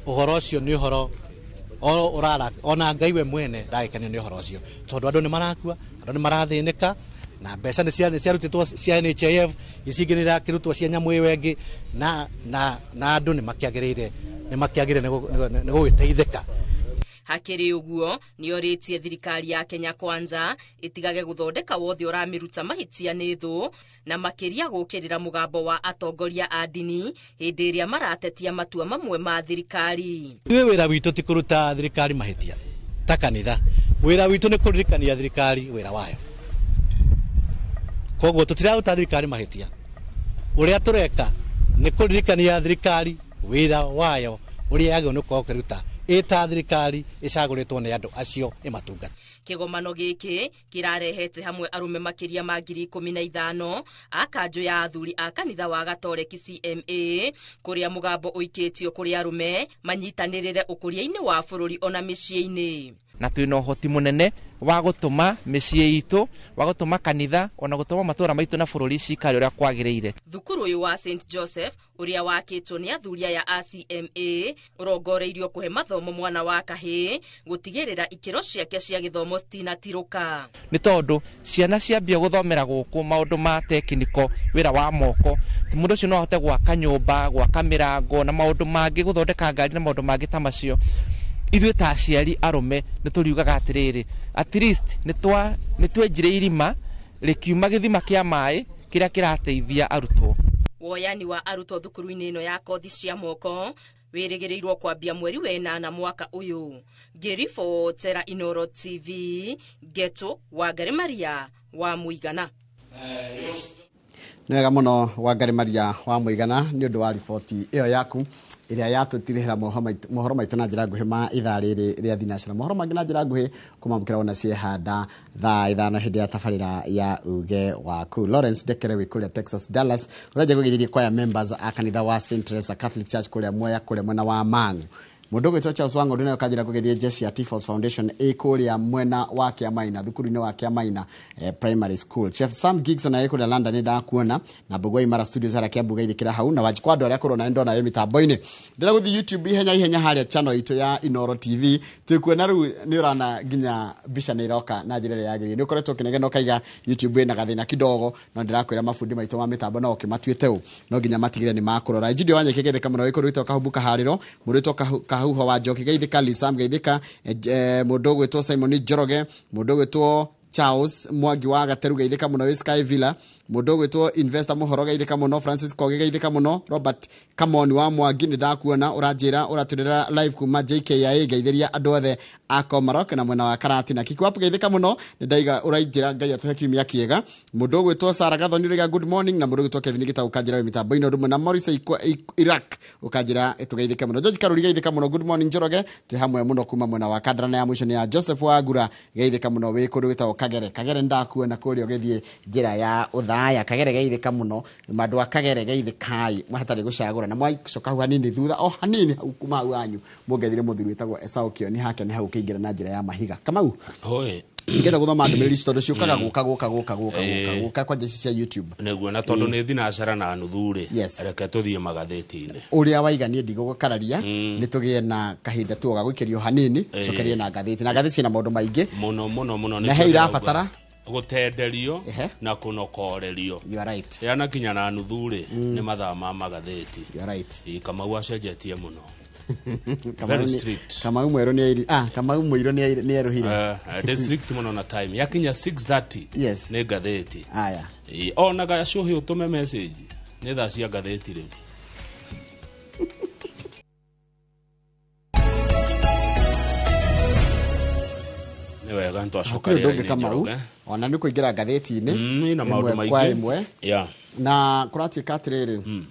ũhoro ũcio nĩ ũhoro ũrara ona Ngai we mwene ndagĩkenio nĩ ũhoro ũcio, tondũ andũ nĩ marakua, andũ nĩ marathĩnĩka na mbeca nĩ ciarutĩtwo cia NHIF, ici ingĩ nĩ irakĩrutwo cia nyamũ ĩyo ĩngĩ na andũ nĩ makĩagĩrĩire nĩ gũgĩteithĩka. Hakĩrĩ ũguo nĩorĩtie thirikari ya Kenya Kwanza ĩtigage gũthondeka wothe ũramĩruta mahĩtia nĩ thũ na makĩria gũũkĩrĩra mũgambo wa atongoria a ndini hĩndĩ ĩrĩa maratetia matua mamwe ma thirikari. Ithuĩ wĩra witũ ti kũruta thirikari mahĩtia ta kanitha, wĩra witũ nĩ kũririkania thirikari wĩra wayo. Koguo tũtiraruta thirikari mahĩtia, ũrĩa tũreka Nĩ kũririkania thirikari wĩra wayo ũrĩa yagĩrĩirwo nĩ gũkorwo ĩkĩruta ĩta thirikari ĩcagũrĩtwo nĩ andũ acio ĩmatungata. Kĩgomano gĩkĩ kĩrarehete hamwe arũme makĩria ma 15,000 a kanjũ ya athuri a kanitha wa Gatoreki CMA, kũrĩa mũgambo ũikĩtio kũrĩ arũme manyitanĩrĩre ũkũria-inĩ wa bũrũri ona mĩciĩ-inĩ. Na twĩna ũhoti mũnene wa gũtũma mĩciĩ itũ, wa gũtũma kanitha, ona gũtũma matũra maitũ na bũrũri cikare ũrĩa kwagĩrĩire. Thukuru ũyũ wa St Joseph ũrĩa wakĩtwo nĩ athuri aya a CMA ũrongoreirio kũhe mathomo mwana wa kahĩĩ gũtigĩrĩra ikĩro ciake cia gĩthomo citinatirũka. Nĩ tondũ ciana ciambia gũthomera gũkũ maũndũ ma tekiniko, wĩra wa moko, mũndũ ũcio no ahote gwaka nyũmba, gwaka mĩrango na maũndũ mangĩ, gũthondeka ngari na maũndũ mangĩ ta macio. Ithuĩ ta aciari arũme nĩ tũriugaga atĩrĩrĩ, at least nĩ twenjire irima rĩkiuma gĩthima kĩa maĩ kĩrĩa kĩrateithia arutwo. Woyani wa arutwo thukuru-inĩ ĩno ya kothi cia moko wĩrĩgĩrĩirwo kwambia mweri wa 8 mwaka ũyũ. Ngĩribotera Inoro TV, Geto Wangari Maria wa Mũigana. Nĩ wega mũno Wangari Maria wa Mũigana nĩ ũndũ wa riboti ĩyo yaku ĩrĩa yatũtirihĩra mohoro maitũ na njĩra nguhĩ ma ithaa rĩrĩ rĩa thinacara. Mohoro mangĩ na njĩra nguhĩ kũmamũkĩra wona ciehanda thaa 5 hĩndĩ ya tabarĩra ya uge waku. Lawrence Ndekere wĩ kũrĩa Texas Dallas ũrĩa kũgeithĩria choir members a kanitha wa St Teresa Catholic Church kũrĩa Mwea kũrĩa mwena wa Mang'u. Mũndũ ũgwĩtwo Charles Wang'ondu nayo kanjĩra kũgeithia jeshi ya Tifos Foundation ĩ kũrĩa mwena wa Kĩamaina, thukuru-inĩ wa Kĩamaina Primary School. Chef Sam Gigson naye kũrĩa London nĩ ndakuona, na Mbũgua Imara Studios harĩa Kĩambu geithĩkĩra hau, na Wanjikũ andũ arĩa kũrona nĩ ndona wĩ mĩtambo-inĩ. Ndĩra gũthiĩ YouTube ihenya ihenya harĩa channel itũ ya Inoro TV, twĩkuona rĩu nĩ ũrona nginya mbica nĩ iroka na njĩra ĩrĩa yagĩrĩire. Nĩ ũkoretwo ũkĩnegena ũkaiga YouTube ĩna gathĩna kidogo, no ndĩrakwĩra mabundi maitũ ma mĩtambo no ũkĩmatuĩte ũũ, no nginya matigĩrĩre nĩ makũrora. Judy Wanyeki geithĩka mũno wĩ kũrĩa gwĩtwo Kahumbu Kaharĩro, mũndũ wĩtwo Kahuho wa Njoki geithĩka, Lisam geithĩka, mũndũ ũgwĩtwo Simon Njoroge, mũndũ ũgwĩtwo Charles Mwangi wa Gateru geithĩka mũno wĩ Sky Villa, mũndũ ũgwĩtwo Investor Mũhoro geithĩka mũno, Francis Kogi geithĩka mũno, Robert Kamoni wa Mwangi nĩ ndakuona ũranjĩra ũratũrĩra live kuma JKIA, geithĩria andũ othe a Komarok na mwena wa Karati na Kikwapu geithĩka mũno, nĩ ndaiga ũrainjĩra Ngai atũhe kiumia kĩega. Mũndũ ũgwĩtwo Sarah Gathoni ũraiga good morning, na mũndũ ũgwĩtwo Kevin Gitau ũkanjĩra wĩ mĩtambo-inĩ, ũndũ ũmwe na Morris Iraq ũkanjĩra tũgeithĩke mũno. George Karuri geithĩka mũno, good morning Njoroge, twĩ hamwe mũno kuma mwena wa Kandara, na ya mũico nĩ ya Joseph Wangura geithĩka mũno wĩ kũndũ gwĩtagwo Kagere. Kagere ndakuona kũrĩa ũgĩthiĩ njĩra ya Othaya, Kagere geithĩka mũno, andũ a Kagere geithĩkai hatarĩ gũcagũra, na mwacoka hau hanini thutha o hanini hau kuma hau hanyu mũngethire mũthuri wĩtagwo Esau Kĩoni hake nĩ hau ũkĩingĩra na njĩra ya mahiga. Kamau, ngenda gũthoma ndũmĩrĩri ici tondũ ciũkaga gũka gũka gũka gũka gũka gũka kwanja ici cia YouTube. Nĩguo, na tondũ nĩ thinacara na nuthu rĩ, reke tũthiĩ magathĩti-inĩ. Ũrĩa waiga niĩ ndigũgũkararia, nĩ tũgĩe na kahinda tu ga gũikĩrio hanini, cokerie na ngathĩti, na ngathĩti ciĩna maũndũ maingĩ mũno mũno mũno, na he irabatara gũtenderio na kũnokorerio. You are right. Yana kinya na nuthu rĩ, nĩ mathaa ma magathĩti. You are right. Kamau acenjetie mũno. Very strict. Kamau mwerũ nĩ Kamau mũirũ nĩ erũhire. Ndĩ strict mũno na time. Yakinya 6:30. Yes. Nĩ ngathĩti. Aya. Ona gacũhĩ ũtũme message. Nĩ thaa cia ngathĩti rĩu. Nĩ wega nĩtwacoka rĩera-inĩ Kamau. Ona nĩ kũingĩra ngathĩti-inĩ. Ina maũndũ maingĩ. Ĩmwe. Yeah. Na kũratuĩka atĩrĩrĩ.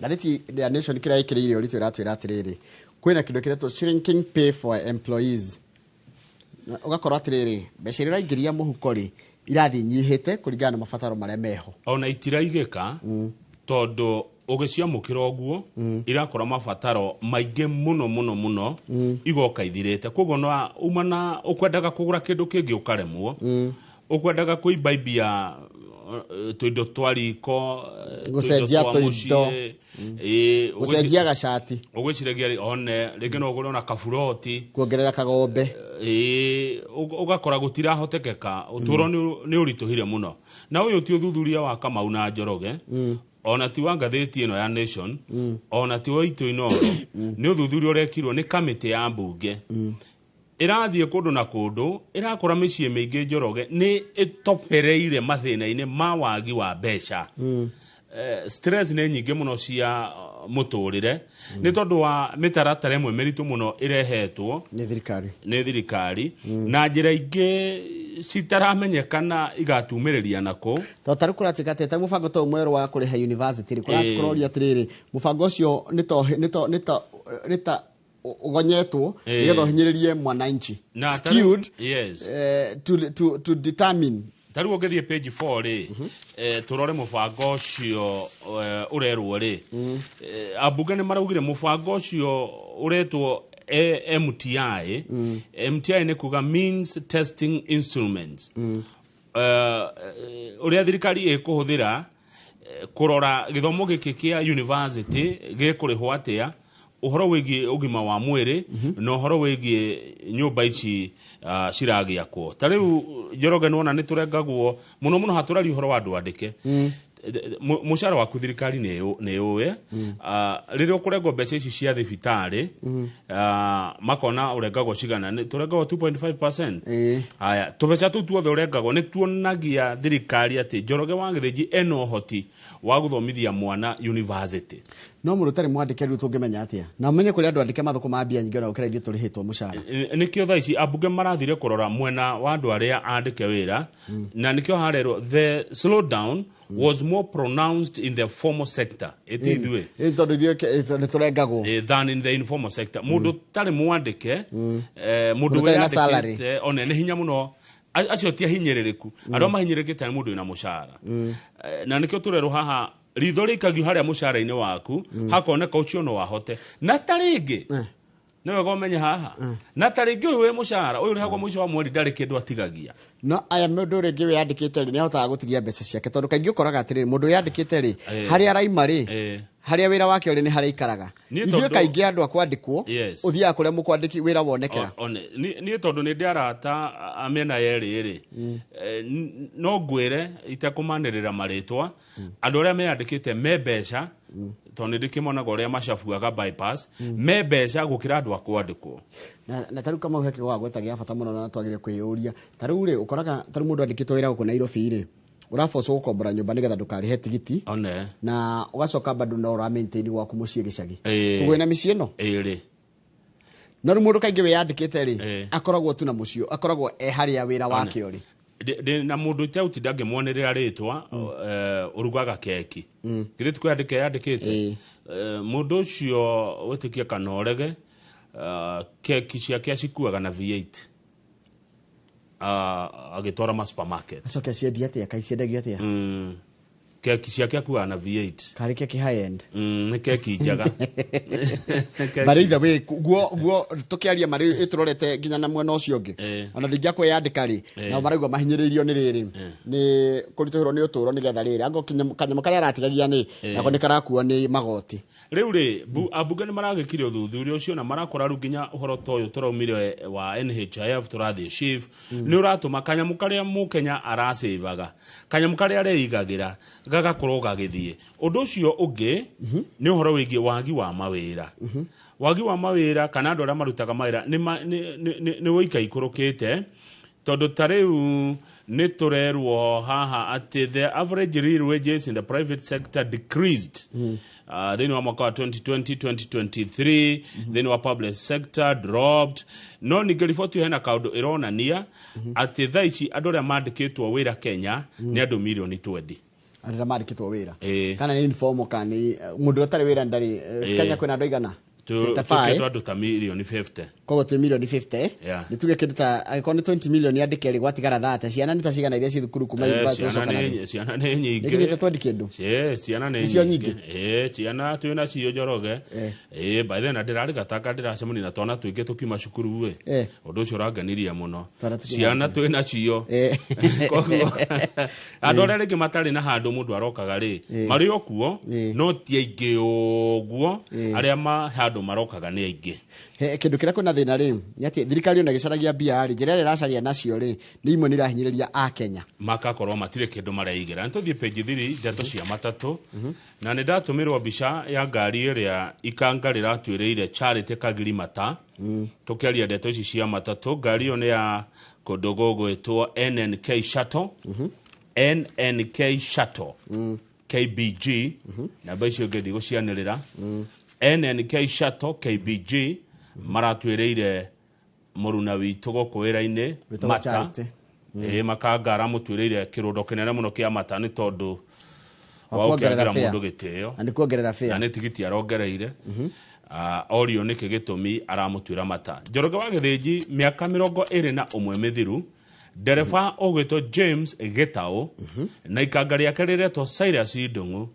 Ngathĩti ya Nation kĩrĩa ĩkĩrĩire ũritũ ĩratwĩra atĩrĩrĩ, kwĩna kĩndũ kĩretwo shrinking pay for employees. Ũgakorwo atĩrĩrĩ, mbeca iria ũraingĩria mũhuko rĩ, irathiĩ inyihĩte kũringana na mabataro marĩa meho. Ona itiraigĩka tondũ ũgĩciamũkĩra ũguo irakora mabataro maingĩ mũno mũno mũno igoka ithirĩte. Koguo no uma na ũkwendaga kũgũra kĩndũ kĩngĩ ũkaremwo, ũkwendaga kũimbaibia tũindo twa riko, gũcenjia tũindo, gũcenjia gacati, ũgwĩciragia one rĩngĩ no ũgũre ona kaburoti, kuongerera kagombe, ũgakora gũtirahotekeka. Ũtũũro nĩ ũritũhire mũno. Na ũyũ ti ũthuthuria wa Kamau na Njoroge, ona ti wa ngathĩti ĩno ya Nation, ona ti wa itũ Inoro. Nĩ ũthuthuria ũrekirwo nĩ kamĩtĩ ya mbunge. Ĩrathiĩ kũndũ na kũndũ, ĩrakora mĩciĩ mĩingĩ Njoroge nĩ ĩtobereire mathĩna-inĩ ma wagi wa mbeca. Stress nĩ nyingĩ mũno cia mũtũrĩre, nĩ tondũ wa mĩtaratara ĩmwe mĩritũ mũno ĩrehetwo nĩ thirikari, na njĩra ingĩ Citaramenyekana igatumĩrĩria nako. To tarä kå ratuä ka ta må bango to mwerå wa kå rä ha university rä Ĩĩ. kå roria atä rä rä må bango å cio nä ta å gonyetwo Ĩĩ. nä getha å hinyä rä rie mwananchi. Na Skewed, yes. to determine. Ta rĩu ũngĩthiĩ page 4 rĩ, tũrore mũbango ũcio ũrerwo rĩ, ambunge nĩ maraugire mũbango ũcio ũretwo MTI. MTI nĩ kuga means testing instruments, ũrĩa thirikari ĩkũhũthĩra kũrora gĩthomo gĩkĩ kĩa university gĩkũrĩhwo atĩa, ũhoro wĩgiĩ ũgima wa mwĩrĩ na ũhoro wĩgiĩ nyũmba ici ciragĩakwo. Ta rĩu Njoroge, nĩwona nĩ tũrengagwo mũno mũno hatũraria ũhoro wa andũ andĩke. Mũcara waku thirikari nĩ yũĩ. Rĩrĩa ũkũrengwo mbeca ici cia thibitarĩ, makona ũrengagwo cigana, tũrengagwo 2.5%. Haya, tũbeca tũu tuothe ũrengagwo nĩ tuonagia thirikari atĩ Njoroge wa Gĩthĩnji ena ũhoti wa gũthomithia mwana university. No må ndå tarä mwandä ke rä u tå ngä menya atä a na menye kå rä andå andä ke mathå ma mbia nyingä ona gå kä ra ithuä tå rä hä two må cara? Nĩkĩo thaa ici ambunge marathire kũrora mwena wa andũ arĩa andĩke wĩra, na nĩkĩo harerwo the slowdown was more pronounced in the formal sector, ĩti ithuĩ. Tondå ithuä nä tå rengagwo. Than in the informal sector. Mũndũ tarĩ mwandĩke, mũndũ Mũndũ ũtarĩ na salary. wĩyandĩkĩte one nĩ hinya mũno. Acio ti ahinyĩrĩrĩku. Arĩa mahinyĩrĩrĩkĩte nĩ mũndũ wĩna mũcara. Na nĩkĩo tũrerwo haha ritho rĩikagio harĩa mũcara-inĩ waku, hakoneka ũcio no ahote. Na ta rĩngĩ nĩ wega ũmenye haha, na ta rĩngĩ ũyũ wĩ mũcara ũyũ ũrĩhagwo mũico wa mweri ndarĩ kĩndũ atigagia. No aya må ndå rä ngä wä yandä kä te rä nä ahotaga gå tigia mbeca ciake, tondå kaingä å koraga atä rä må ndå wä yandä kä te rä, harä araima rä, harä a wä ra wake å rä nä harä aikaraga. Niĩ Ithuä kaingä andå a kwandä kwo Yes. å thiaga kå rä a må kwandä ki wä ra wonekera. Niĩ tondũ nĩ ndĩ arata a mĩena yerĩ rĩ, no ngwĩre itekũmanĩrĩra marĩtwa, andũ arĩa meyandĩkĩte me mbeca, tondũ nĩ ndĩkĩmonaga ũrĩa macabuaga bypass, me mbeca gũkĩra andũ a kwandĩkwo. Na tarä u kamau he kä gweta gä a bata må no na twagä kwä yå ria. Ta rä u rä å koraga tarä u må ndå andä kä two wä ra gå kå Nairobi rä, å rabocwo gå kombora nyå mba nä getha ndå karä he tigiti, one na å gacoka bado no å ra maintain gwaku må ciä gä cagi. Ĩĩ. Koguo wĩna mĩciĩ ĩno. Ĩrĩ. No rä u må ndå kaingä wä yandä kä te rä, akoragwo tu na må ciĩ, akoragwo e harä a wä ra wake å rä. Ndĩ na mũndũ iteũtinda ngĩmwanĩrĩra rĩtwa, ũrugaga keki, githĩ ti kwĩyandĩka yandĩkĩte? Mũndũ ũcio wĩtĩkie kana ũrege, keki ciake acikuaga na V8, agĩtwara ma supermarket. Acoke aciendia atä a? Kai ciendagio atä a? Keki ciake akuaga na V8. Karä keki high end. Nĩ keki njega. But either way, guo tukiaria marĩ ĩtũrorete nginya na mwena ũcio ũngĩ, ona ndingĩa kwĩyandĩka rĩ, nao maraigua mahinyĩrĩirio nĩ rĩrĩ, nĩ kũritũhĩrwo nĩ ũtũũro, nĩgetha rĩrĩ ango kanyamũ karĩa aratigagia nĩ nako nĩ karakuo nĩ magoti. Rĩu rĩ, ambunge nĩ maragĩkire ũthuthuria ũcio na marakora rĩu nginya ũhoro ta ũyũ tũraumire wa NHIF, tũrathiĩ SHIF, nĩ ũratũma kanyamũ karĩa mũkenya aracĩvaga, kanyamũ karĩa areigagĩra, gagakorwo gagĩthiĩ. Ũndũ ũcio ũngĩ nĩ ũhoro wĩgiĩ wagi wa mawĩra. Wagi wa mawĩra kana andũ arĩa marutaga mawĩra nĩ wĩikaikũrũkĩte, tondũ ta rĩu nĩ tũrerwo haha atĩ the average real wages in the private sector decreased thĩinĩ wa mwaka wa 2020 2023, thĩinĩ wa public sector dropped. No ningĩ riboti ĩyo hena kaũndũ ĩronania atĩ thaa ici andũ arĩa mandĩkĩtwo wĩra Kenya nĩ andũ mirioni 20. Andũ arĩa mandĩkĩtwo wĩra, Ĩĩ. kana nĩ informal kana nĩ mũndũ ũtarĩ wĩra ndarĩ Kenya kwĩna andũ aigana? 55. Tũkĩendwo andũ ta mirioni 50. Koguo twĩ mirioni 50. Yeah. Nĩ tuge kĩndũ ta angĩkorwo nĩ 20 million yandĩke rĩ, gwatigara thate ciana nĩ ta cigana iria ci thukuru kuma university Ciana gũcoka na nĩ thĩ? ciana nĩ nyingĩ. Nĩkinyĩte 20 kĩndũ. Ciana nĩ Nĩcio nyingĩ. nyingĩ? Ciana twĩ nacio Njoroge. By then ndĩrarĩ gataka ndĩracemania na twana tũingĩ tũkiuma cukuru ĩ. Ũndũ ũcio ũrangenirie mũno. Twana tũkiuma. Ciana twĩ nacio. Koguo andũ arĩa rĩngĩ matarĩ na handũ mũndũ arokaga rĩ, marĩ o kuo, no ti aingĩ ũguo. Arĩa ma handũ marokaga nĩ aingĩ. He kĩndũ kĩrĩa kwĩna thĩna rĩ, nĩ atĩ thirikari ona ĩgĩcaragia mbia rĩ, njĩra ĩrĩa ĩracaria nacio rĩ, nĩ imwe nĩ irahinyĩrĩria akenya. Makakorwo matirĩ kĩndũ mareigĩra. Nĩ tũthiĩ page 3, ndeto cia matatũ. Na nĩ ndatũmĩrwo mbica ya ngari ĩrĩa ikanga rĩratuĩrĩire Charity Kagirimata. Tũkĩaria ndeto ici cia matatũ, ngari ĩyo nĩ ya kũndũ gũgwĩtwo NNK Shuttle, NNK Shuttle KBG. Namba icio ingĩ ndigũcianĩrĩra. NNK Shuttle KBG maratuĩrĩire mũruna witũ gũkũ wĩra-inĩ. Wĩtagwo Mata. Charity. Ĩ makanga aramũtuĩrĩire kĩrũndo kĩnene mũno kĩa mata nĩ tondũ Wa wa kuongerera gũkĩagĩra fare. mũndũ gĩtĩo Na nĩ kuongerera na fare. nĩ tigiti arongereire. Orio nĩkĩ gĩtũmi aramũtuĩra mata. Njoroge wa Gĩthĩnji, mĩaka 21 mĩthiru, ndereba ũgwĩtwo James Gĩtaũ na ikanga rĩake rĩretwo Cyrus Ndung'u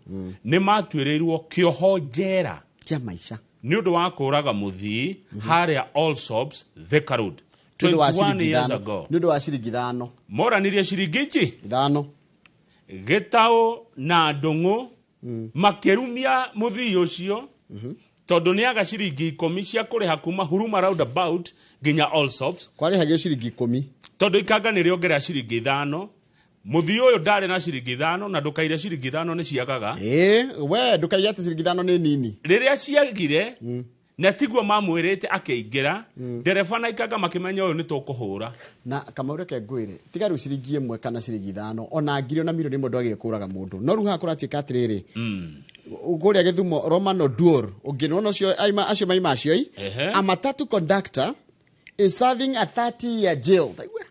nĩ matuĩrĩirwo kĩoho njera kĩa maica nĩ ũndũ wa kũraga mũthii harĩa Allsops, Thika Road, Nĩ ũndũ wa 21 ciringi years ithano. ago. Nĩ ũndũ wa ciringi 5. Moranirie ciringi ici 5. Gĩtaũ na Ndung'u makĩrumia mũthii ũcio tondũ nĩ aga ciringi 10 cia kũrĩha kuma Huruma roundabout nginya Allsops. Kwarĩhagio ciringi 10. Tondũ ikanga nĩ rĩongerera ciringi 5, mũthii ũyũ ndarĩ na ciringi 5, na ndũkaire ciringi 5 nĩ ciagaga. Ĩ we ndũkaige atĩ ciringi 5 nĩ nini. Rĩrĩa ciagire na tiguo mamwĩrĩte akĩingĩra, ndereba na ikanga makĩmenya ũyũ nĩ tũkũhũra. Na Kamau, reke ngwĩre, tiga rĩu ciringi 1 kana ciringi 5, ona ngiri ona milioni 1 ndwagire kũraga mũndũ. No rĩu haha kũratuĩka atĩrĩrĩ, kũrĩa Gĩthumo, Roman Oduor ũngĩ nĩwona ũcio aima acio maima acio i a matatu conductor is serving a 30 year jail. Taigua.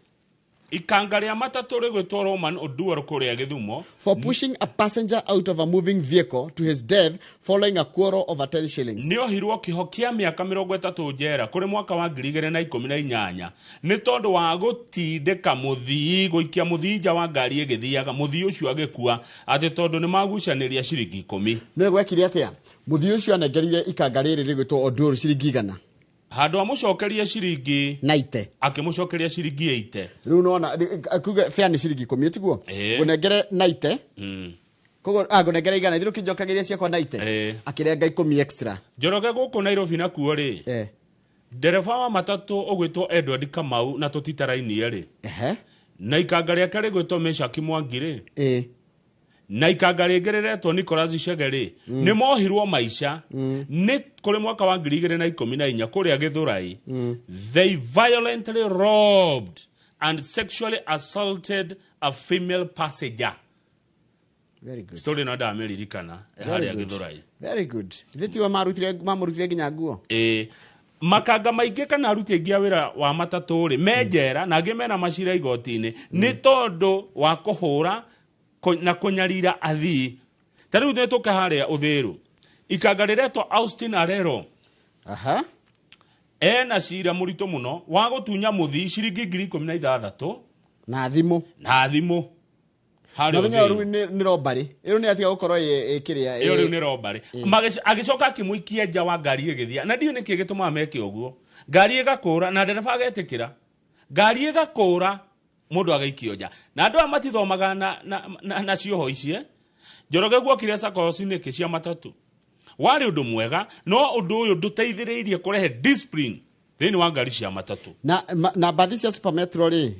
Ikanga rĩa matatũ rĩgwĩtwo Roman Oduor kũrĩa Gĩthumo for pushing a passenger out of a moving vehicle to his death following a quarrel over 10 shillings. Nĩ ohirwo kĩho kĩa mĩaka 30 njera kũrĩ mwaka wa 2018 nĩ tondũ wa gũtindĩka mũthii, gũikia mũthii nja wa ngari ĩgĩthiaga, mũthii ũcio agĩkua atĩ tondũ nĩ magucanĩria ciringi 10. Nĩ gwekire atĩa? Mũthii ũcio anengerire ikanga rĩrĩ rĩgwĩtwo Oduor ciringi 100. Handũ amũcokerie ciringi 90, akĩmũcokeria ciringi 80. Rĩu nona kuge fare nĩ ciringi 10, tiguo? Ngũnengere 90. Koguo ngũnengere 100, ithuĩ ũkĩnjokagĩria ciakwa 90. Akĩrenga 10 extra. Njoroge, gũkũ Nairobi nakuo rĩ, ndereba wa matatũ ũgwĩtwo Edward Kamau na tũtitarainie rĩ, na ikanga rĩake rĩgwĩtwo Meshaki Mwangi rĩ, na ikanga rĩngĩ rĩretwo Nicholas Chege rĩ, nĩ mohirwo maica nĩ kũrĩ mwaka wa 2014 kũrĩa Gĩthũrai. They violently robbed and sexually assaulted a female passenger. Very good. Story ĩno ndamĩririkana Very harĩa good. Gĩthũrai. Very good. Ithuĩ tiwe marutire mamũrutire nginya nguo. Ĩ makanga maingĩ kana aruti aingĩ a wĩra wa matatũ rĩ me njera na angĩ mena macira igoti-inĩ nĩ tondũ wa kũhũra na kũnyarira athii. Ta rĩu nĩ tũke harĩa Ũthĩrũ, ikanga rĩretwo Austin Arero. Aha. Ena cira mũritũ mũno wa gũtunya mũthii ciringi 16,000 na thimũ. Na thimũ harĩa Na thenya Ũthĩrũ. rĩu nĩ robbery. Ĩyo nĩ atiga gũkorwo ĩ kĩrĩa. Ĩyo rĩu nĩ robbery. Agĩcoka akĩmũikia nja wa ngari ĩgĩthiĩ, na ndiũ nĩkĩ gĩtũmaga meke ũguo. Ngari ĩgakũra na ndereba agetĩkĩra, ngari ĩgakũra mũndũ agaikio nja, na andũ aya matithomaga na cioho ici. Njoroge, guokire sakoci nĩkĩ cia matatũ? Warĩ ũndũ mwega, no ũndũ ũyũ ndũteithĩrĩirie kũrehe discipline thĩinĩ wa ngari cia matatũ. Na mbathi cia Super Metro rĩ,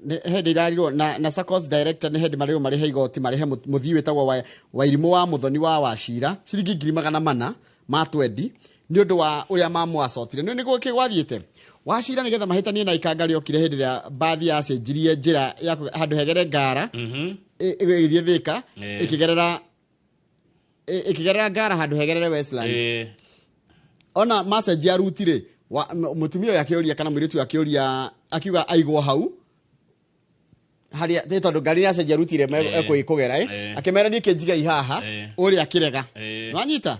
nĩ hĩndĩ irarirwo na SACCOS director nĩ hĩndĩ marĩrwo marĩhe igoti, marĩhe mũthii wĩtagwo Wairimũ wa Mũthoni wa Wacira ciringi 400,000 ma 20 nĩ ũndũ wa ũrĩa mamwacotire. Nĩ nĩguo kĩ gwathiĩte Wacira nĩgetha mahĩtanie na ikanga rĩokire hĩndĩ ĩrĩa mbathi yacenjirie njĩra ya handũ hegere ngara ĩgĩthiĩ Thika, ĩkĩgerera ngara handũ hegerere Westlands. Ona macenjia ruti rĩ, mũtumia ũyũ akĩũria kana mũirĩtu ũyũ akĩũria akiuga aigwo hau harĩa nĩ tondũ ngari yacenjia ruti ĩrĩa ekũgera akĩmera niĩ kĩnjigai haha, ũrĩa akĩrega. Nĩwanyita?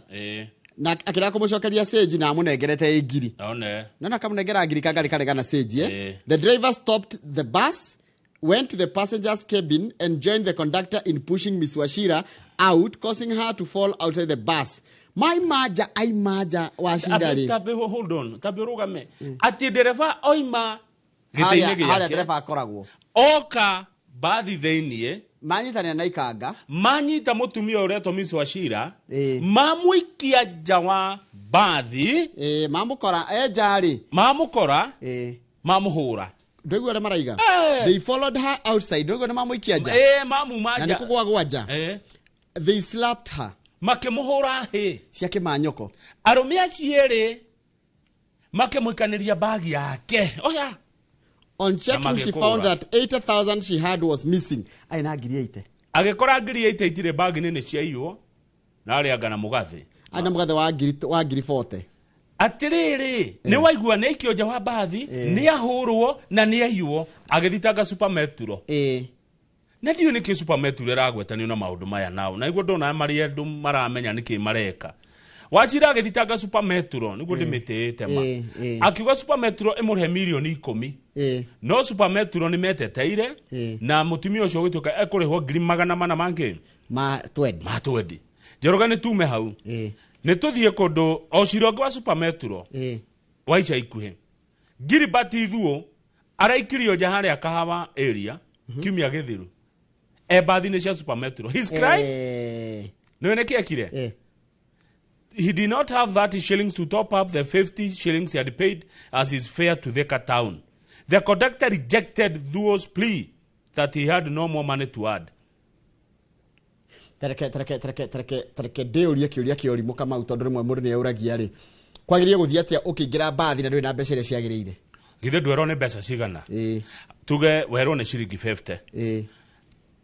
Na akĩrega kũmũcokeria cĩnji na amũnengerete ĩ ngiri. One. Nona kamũnengera ngiri kangari karega na cĩnji. The driver stopped the bus, went to the passenger's cabin and joined the conductor in pushing Miss Wachira out, causing her to fall outside the bus. Mai maja ai maja Wachira rĩ. Tabe, hold on, tabe ũrũgame atĩ ndereba oima gĩtĩ-inĩ Harĩa gĩake ndereba akoragwo oka mbathi thĩiniĩ manyitanĩra na ikanga manyita mũtumia ũretwo Miss Wachira mamũikia nja wa mbathi. Mamũkora enja rĩ, mamũkora mamũhũra. Ndũigua ũrĩa maraiga? They followed her outside. Ndũigua nĩ mamũikia nja? Mamuma na nja. nĩ kũgwa gwa nja. They slapped her. Makĩmũhũra hĩ cia kĩmanyoko. Arũme acio erĩ makĩmũikanĩria bagi yake oya. On checking, she magĩkũra. found that 80,000 she had was missing. Ai na ngiri 80. Agĩkora ngiri 80 itirĩ bagi-inĩ nĩ ciaiywo na arĩa anga na mũgathĩ. Ai na mũgathĩ wa ngiri 40. Atiriri ni waigua ni aikio nja wa mbathi, ni ahurwo na ni aiywo agithitanga Super Metro. Na ndiũ nĩkĩ Super Metro ĩragwetanio na maũndũ maya nao na iguo ndona marĩa andũ maramenya nĩkĩ mareka. Wachira agĩthitanga Super Metro nĩguo ndĩmĩtĩĩte ma. Akiuga Super Metro ĩmũrĩhe mirioni 10. No Super Metro nĩ meteteire na mũtumia ũcio ũgĩtuĩka ekũrĩhwo 400,000 mangĩ ma 20. Ma 20. Njoroge nĩ tume hau. Nĩ tũthiĩ kũndũ o cirongo wa Super Metro wa ica ikuhĩ. Gilbert Ithuo araikirio nja harĩa Kahawa area kiumia gĩthiru. Mbathi-inĩ cia Super Metro. His crime? Nĩwe nĩkĩ ekire? He did not have 30 shillings to top up the 50 shillings he had paid as his fare to Thika town. The conductor rejected Thuo's plea that he had no more money to add. Tareke ndĩũrie kĩũria kĩa ũrimũ Kamau tondũ rĩmwe mũndũ nĩeũragia rĩ. Kwagĩrĩire gũthiĩ atĩa ũkĩingĩra mbathi na ndũrĩ na mbeca iria ciagĩrĩire? Githĩ ndwerwo nĩ mbeca cigana? Tuge werwo nĩ ciringi 50.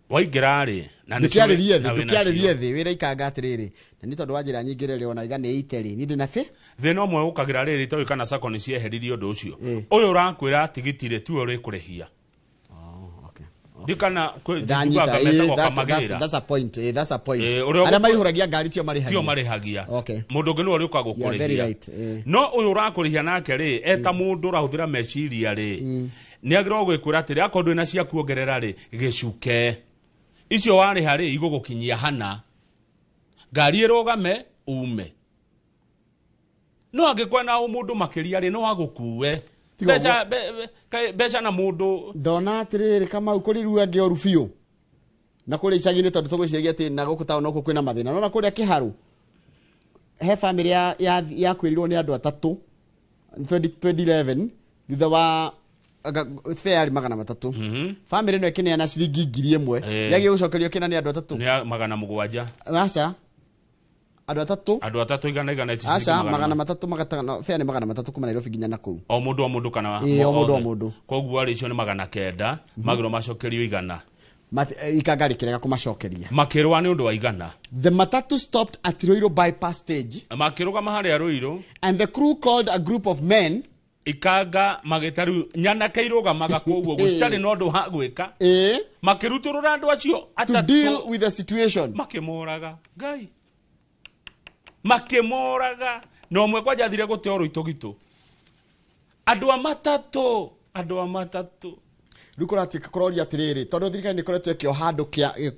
Waingĩra rĩ na nĩ ndũkĩarĩrie thĩ wĩra ikanga atĩrĩrĩ na nĩ tondũ wa njĩra nyingĩ rĩrĩ ona iga nĩ 80 rĩ niĩ ndĩ na bĩ thĩna ũmwe ũkagĩra rĩrĩ toĩ kana sacco nĩ cieheririe ũndũ ũcio. Ũyũ ũrakwĩra tigiti rĩ tiwe ũrĩkũrĩhia. Ndikana that's a point. That's a point. Arĩa maihũragia ngari tio marĩhagia. Mũndũ ũngĩ nĩwe ũrĩũka gũkũrĩhia. No ũyũ ũrakũrĩhia nake rĩ eta mũndũ ũrahũthĩra meciria rĩ nĩ agĩrĩirwo gwĩkwĩra atĩrĩ akorwo ndwĩna cia kuongerera rĩ gĩcuke icio warĩha rĩ igũgũkinyia hana ngari ĩrũgame ume. No angĩkorwo na mũndũ makĩria rĩ no agũkue mbeca na mũndũ. Ndona atĩrĩrĩ Kamau kũrĩ rĩu angĩ oru biũ na kũrĩa icagi-inĩ tondũ tũgwĩciragia atĩ na gũkũ taũni gũkũ kwĩna mathĩna. Nona kũrĩa Kĩharũ he famĩlĩ yakuĩrĩirwo nĩ andũ atatũ 2011 thutha wa fare yarĩ 300. Famĩlĩ ĩno ĩkĩneana ciringi 1,000 yagĩrĩirwo gũcokerio kĩna nĩ andũ atatũ. Nĩ 700. Aca andũ atatũ. Andũ atatũ igana igana ici ciringi 300 magatano fare nĩ 300 kuma Nairobi nginya na kũu. O mũndũ o mũndũ kana o mũndũ o mũndũ. Koguo rĩ icio nĩ 900 magĩrĩirwo macokerio 100. Ikanga rĩkĩrega kũmacokeria. Makĩrũa nĩ ũndũ wa 100. The matatu stopped at Ruiru bypass stage. Makĩrũgama harĩa Ruiru. And the crew called a group of men. Ikanga magĩta rĩu nyanake irũgamaga koguo gũcitarĩ na ũndũ wa gwĩka. Makĩrutũrũra andũ acio atatũ. To deal with the situation. Makĩmoraga. Ngai. Makĩmoraga. Na ũmwe kwanja athire gũte o rũitũ gitũ. Andũ a matatũ. Andũ a matatũ. Rĩu kũratuĩka kũroria atĩrĩrĩ tondũ thirikari nĩ ĩkoretwo ĩkĩoha andũ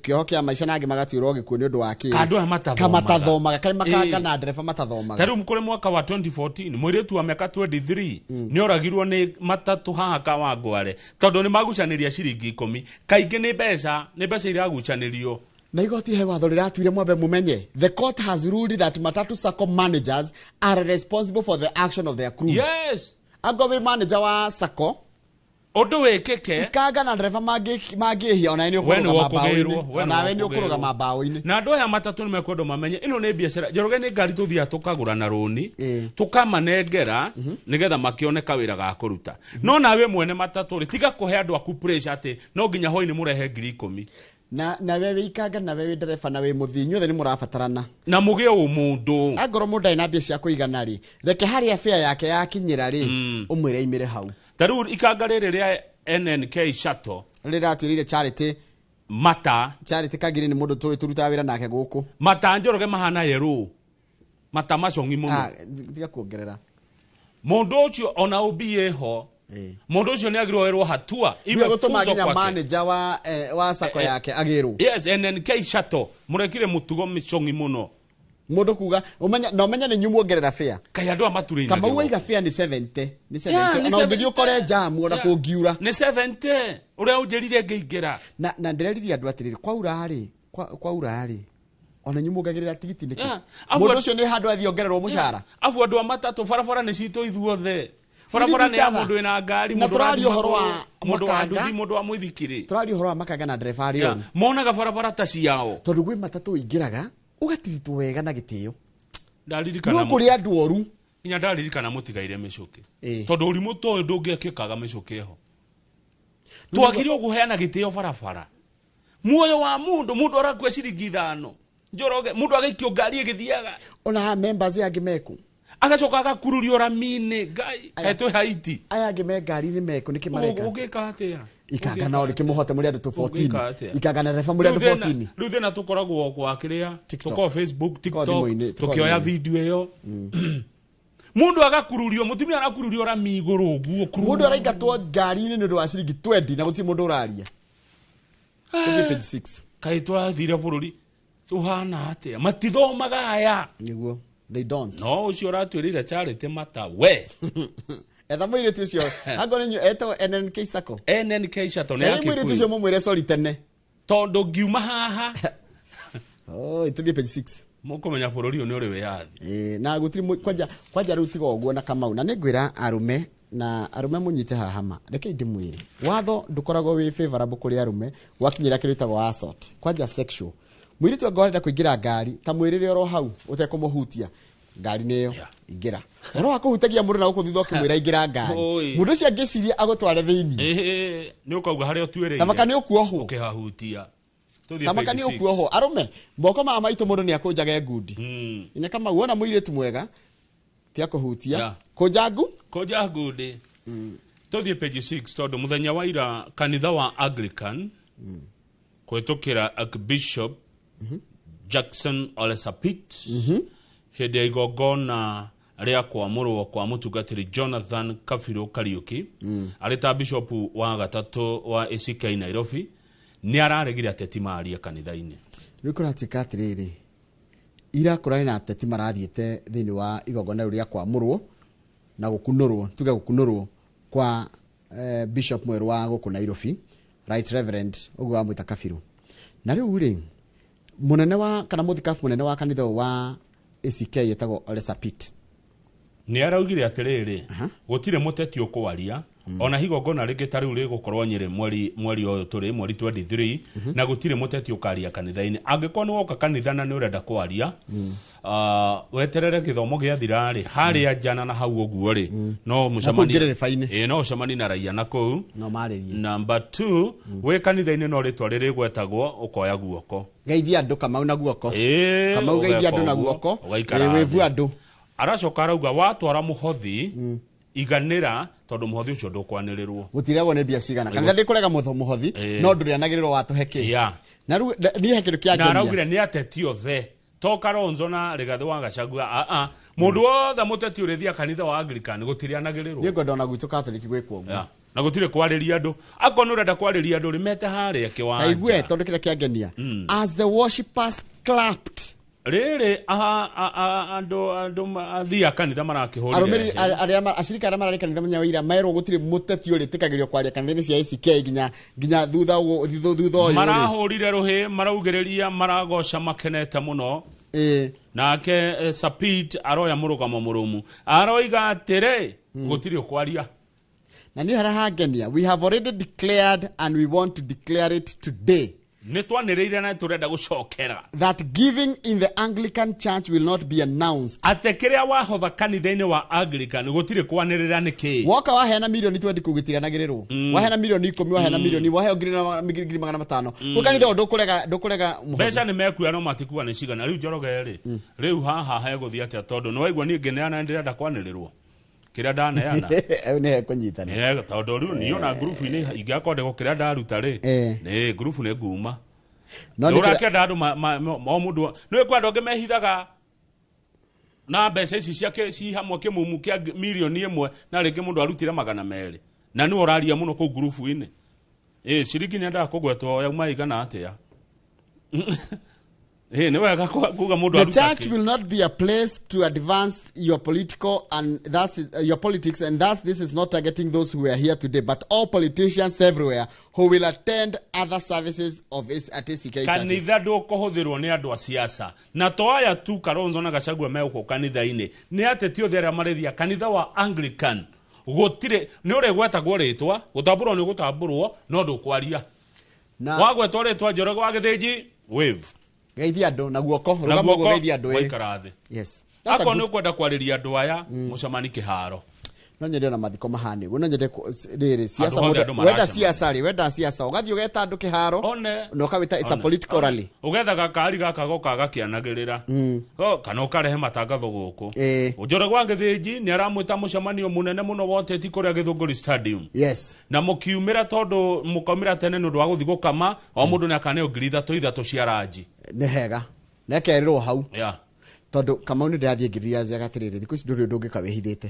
kĩoho kĩa maica na angĩ magatuĩrwo gĩkuũ nĩ ũndũ wa kĩĩ? Andũ aya matathomaga. Kaĩ makanga na ndereba matathomaga. Ta rĩu kũrĩ mwaka wa 2014 mũirĩtu wa mĩaka 23 nĩ oragirwo nĩ matatũ haha Kawangware tondũ nĩ magucanĩria ciringi 10. Kaingĩ nĩ mbeca iragucanĩrio. Na igoti he watho rĩratuire mwambe mũmenye. The court has ruled that matatu sacco managers are responsible for the action of their crews. Yes. Angorwo wĩ manager wa sacco ũndũ wĩkĩke ikanga na ndereba mangĩhia ona nĩ ũkũrũgama mbaũ-inĩ. Na andũ aya matatũ nĩ mekwendwo mamenye ĩno nĩ biacara. Njoroge nĩ ngari tũthiaga tũkagũra na rũni tũkamanengera nĩgetha makĩone kawĩra ga kũruta. No nawe mwene matatũ rĩ tiga kũhe andũ aku pressure atĩ no nginya hwaĩ-inĩ mũrehe 10,000. Na nawe wĩ ikanga nawe wĩ ndereba na wĩ mũthii inyuothe nĩ mũrabatarana na mũgĩe ũmũndũ. Angorwo mũndũ ndarĩ na mbia cia kũigana rĩ reke harĩa fare yake yakinyĩra rĩ ũmwĩre aimĩre hau. Ta rĩu ikanga rĩrĩ rĩa NNK Shuttle rĩratuĩrĩire Charity mata Charity Kagiri nĩ mũndũ tũĩ tũrutaga wĩra nake gũkũ. Mata Njoroge mahana yerũ mata macong'i mũno. Tiga kuongerera. Mũndũ ũcio ona ũmbi ĩho Mundu ucio ni agirwo erwo hatua iwe gutuma nginya manager wa sako yake agirwo. Yes, NNK Shuttle murekire mutugo micongi muno. Mundu kuga umenya na umenya ni nyumuongerera fare. Kai andu amature ina. Kama waiga fare ni 70, ni 70. Na ungithi ukore jam ona kungiura. Ni 70. Uria unjirire ngeingira. Na ndireririe andu atiriri kwaura ri, kwaura ri. Ona nyumuongagirira tigiti niki. Mundu ucio ni handu athiongererwo mucara. Afu andu amatatu barabara ni citu ithuothe. Barabara nĩ ya mũndũ wĩna ngari, mũndũ ũhoro wa mũndũ wa nduthi, mũndũ wa mũithikiri. Tũraria ũhoro wa makanga na ndereba arĩa oru. Monaga barabara ta ciao. Tondũ gwĩ matatũ ingĩraga ũgatiritwo wega na gĩtĩo. Ndaririkana. No kũrĩ andũ oru. Nginya ndaririkana mũtigaire mĩcũkĩ. Tondũ ũrimũ ta ũyũ ndũngĩekĩkaga mĩcũkĩ ĩho. Twagĩrĩirwo kũheana gĩtĩo barabara. Muoyo wa mũndũ, mũndũ arakua ciringi 5. Njoroge, mũndũ agaikio ngari ĩgĩthiaga. Ona members angĩ meku. Agacoka agakururio rami-inĩ. Ngai, kaĩ twĩ Haiti? Aya angĩ me ngari-inĩ mekũ nĩkĩ mareka? Ũngĩka atĩa? Ikanga no rĩkĩmũhote mũrĩ andũ tũ 14. Ũngĩka atĩa? Ikanga na reba mũrĩ andũ 14. Rĩu thĩna tũkoragwo kwa kĩrĩa tũkoragwo Facebook, TikTok, thimũ-inĩ, tũkoragwo tũkĩoya thimũ-inĩ. video ĩyo. Mũndũ agakururio, mũtumia arakururio rami igũrũ ũguo. Mũndũ araingatwo ngari-inĩ nĩ ũndũ wa ciringi 20 na gũtirĩ mũndũ ũraria. Tũthiĩ page 6. Kaĩ twathire bũrũri ũhana atĩa? Matithomaga aya. Nĩguo. They don't. No ũcio ũratwĩrĩire Charity Mata we. Etha mũirĩtu ũcio. Angorwo nĩ etagwo NNK Sacco. NNK Sacco nĩ ya Caria mũirĩtu ũcio Kikuyu. mũmwĩre sorry tene. Tondũ ngiuma haha. Oh, tũthiĩ page 6. Mũkũmenya bũrũri ũyũ nĩ ũrĩ wĩyathi. Ĩĩ, na gũtirĩ kwanja rĩu tiga ũguo na Kamau. Na nĩngwĩra arũme na arũme mũnyite haha ma. Rekei ndĩmwĩre. Watho ndũkoragwo wĩ favorable kũrĩ arũme gwakinyĩra kĩndũ gĩtagwo assault. Kwanja sexual. Mũirĩtu angĩkorwo arenda kũingĩra ngari ta mwĩrĩre oro hau ũtekũmũhutia. Ngari nĩyo ingĩra. Ũhoro wa kũhutagia mũndũ na gũkũ thutha ũkĩmwĩra ingĩra ngari. Oi. Mũndũ ũcio angĩciria agũtware thĩinĩ. Ĩĩ, nĩ ũkauga harĩa ũtuĩrĩire. Tamaka nĩ ũkuohwo. Ũkĩhahutia. Tũthiĩ Tamaka page nĩ 6. ũkuohwo. Arũme, moko maya maitũ mũndũ nĩ akũnjage ngundi. Ine Kamau wona mũirĩtu mwega tia kũhutia. Kũnja ngu? Kũnja ngundi. Tũthiĩ page 6 tondũ mũthenya wa ira kanitha wa Anglican kũhĩtũkĩra Archbishop Jackson Ole Sapit hĩndĩ ya igongona rĩa kwamũrwo kwa mũtungatĩri Jonathan Kabiru Kariuki arĩ ta bishop wa gatatũ wa ACK Nairobi nĩ araregire ateti marie kanitha-inĩ. Rĩu kũratuĩka atĩrĩrĩ, ira kũrarĩ na ateti marathiĩte thĩinĩ wa igongona rĩu rĩa kwamũrwo na gũkunũrwo, tuge gũkunũrwo kwa bishop mwerũ wa gũkũ Nairobi, Right Reverend ũguo wamwĩta Kabiru. Na rĩu rĩ, mũnene wa kana mũthikabu mũnene wa kanitha ũyũ wa ACK etagwo Ole Sapit. Nĩ araugire atĩrĩrĩ, gũtirĩ mũteti ũkwaria ona igongona rĩngĩ ta rĩu rĩgũkorwo Nyĩrĩ mweri ũyũ tũrĩ mweri 23 na gũtirĩ mũteti ũkaria kanitha-inĩ. Angĩkorwo nĩ woka kanitha na nĩ ũrenda kwaria, weterere gĩthomo gĩathira rĩ, harĩa njana na hau ũguo rĩ, no mũcemanie ngerereba-inĩ. Ĩĩ, no ũcemanie na raia na kũu. No marĩrie. Number 2, wĩ kanitha-inĩ no rĩtwa rĩrĩgwetagwo ũkoya guoko. Geithia andũ Kamau na guoko. Ĩĩ, Kamau geithia andũ na ũgeka ũguo, guoko. ũgaikara Ĩĩ, wĩvu thĩ. andũ. Aracoka arauga watwara mũhothi iganĩra tondũ mũhothi ũcio ndũkwanĩrĩrwo. Gũtiragwo nĩ mbia cigana. Kanitha ndĩkũrega mũhothi no ndũrĩanagĩrĩrwo watũhe kĩ. Yeah. Na rĩu niĩ he kĩndũ Na kĩangenia. araugire nĩ ateti othe to Kalonzo na Rigathĩ wa Gachagua a mũndũ wothe mũteti ũrĩthia kanitha wa Anglican gũtirĩanagĩrĩrwo. Niĩ ngwenda ona gwitũ Catholic gwĩkwo ũguo. Yeah. Na gũtirĩ kwarĩria andũ. Akorwo nĩ ũrenda kwarĩria andũ rĩ, mete harĩa kĩwanja. Taigue tondũ kĩrĩa kĩangenia. As the worshippers clapped. Rĩrĩ andũ athii a kanitha marakĩhũrire Arũmĩrĩri hĩ. arĩa acirika arĩa mararĩ kanitha mũthenya wa ira merwo gũtirĩ mũteti ũrĩtĩkagĩrio kwaria kanitha-inĩ cia ACK nginya thutha thutha ũyũ rĩ. Marahũrire rũhĩ, maraugĩrĩria, maragoca makenete mũno. Nake Sapit aroya mũrũgamo mũrũmu, aroiga atĩrĩ gũtirĩ ũkwaria. Na niĩ harĩa hangenia, we have already declared and we want to declare it today Nĩ twanĩrĩire na tũrenda gũcokera that giving in the Anglican Church will not be announced. Atĩ kĩrĩa wahotha kanitha-inĩ wa Anglican gũtirĩ kwanĩrĩra nĩ kĩ. Woka waheana milioni 20 kũu gũtiranagĩrĩrwo. Waheana milioni 10, waheana milioni, waheo 1,500,000. Kũu kanitha ũyũ ndũkũrega mũhothi. Mbeca nĩ mekuoya no matikua nĩ cigana. Rĩu Njoroge rĩ, rĩu haha hegũthiĩ atĩa tondũ nĩ waigua niĩ ngĩneana ndĩrenda kwanĩrĩrwo kĩrĩa ndaneana. Hau nĩ hekũnyitana. Tondũ rĩu niĩ ona ngurubu-inĩ ingĩakorwo ndĩgũ kĩrĩa ndaruta rĩ, nĩ ngurubu nĩ nguma. No Nĩ nĩ kĩrĩa- ũrakĩenda andũ o mũndũ nĩ kwĩ andũ angĩ mehithaga na mbeca ici ciake ci hamwe kĩmumu kĩa milioni 1 na rĩngĩ mũndũ arutire 200 na nĩwe ũraria mũno kũu ngurubu-inĩ. Ĩĩ, ciringi nĩendaga kũgwetwo yauma igana atĩa. Ĩĩ, nĩ wega kuga mũndũ The aruta church kĩ. will not be a place to advance your political and that's your politics, and that's this is not targeting those who are here today, but all politicians everywhere who will attend other services of at ACK churches. Kanitha ndũkũhũthĩrwo nĩ andũ a siasa na to aya tu Kalonzo na Gachagua megũkũ kanitha-inĩ nĩ ateti othe arĩa marĩthia kanitha wa Anglican gũtirĩ nĩ ũrĩgwetagwo rĩtwa gũtambũrwo nĩ ũgũtambũrwo no ndũkwaria. Wagwetwo rĩtwa Njoroge wa Gĩthĩnji wave. Geithia andũ na guoko, Na rũgama ũguo guoko, geithia andũ, ĩ. waikara thĩ. Yes. That's a Akorwo good- nĩ ũkwenda kwarĩria andũ aya mũcemani kĩharo. No nyende ona mathiko mahane ũguo, no nyende rĩrĩ siasa Andũ othe mũndũ- andũ wenda maracemania. siasa rĩ, wenda siasa ũgathiĩ ũgeta andũ kĩharo One. na ũkawĩta it's a One. political rally. Ũgetha gakari gaka goka gakĩanagĩrĩra. Kana ũkarehe matangatho gũkũ. Njoroge wa Gĩthĩnji nĩ aramwĩta mũcemanio mũnene mũno wa ũteti kũrĩa Gĩthũngũri Stadium. Na mũkiumĩra, tondũ mũkaumĩra tene nĩ ũndũ wa gũthiĩ gũkama, o mũndũ nĩ akaneo 3,000 3,000 cia ranji. Nĩ hega nekerĩrwo hau. Tondũ Kamau nĩ ndĩrathiĩ ngĩriacaga atĩrĩrĩ, thikũ ici ndũrĩ ũndũ ũngĩka wĩhithĩte.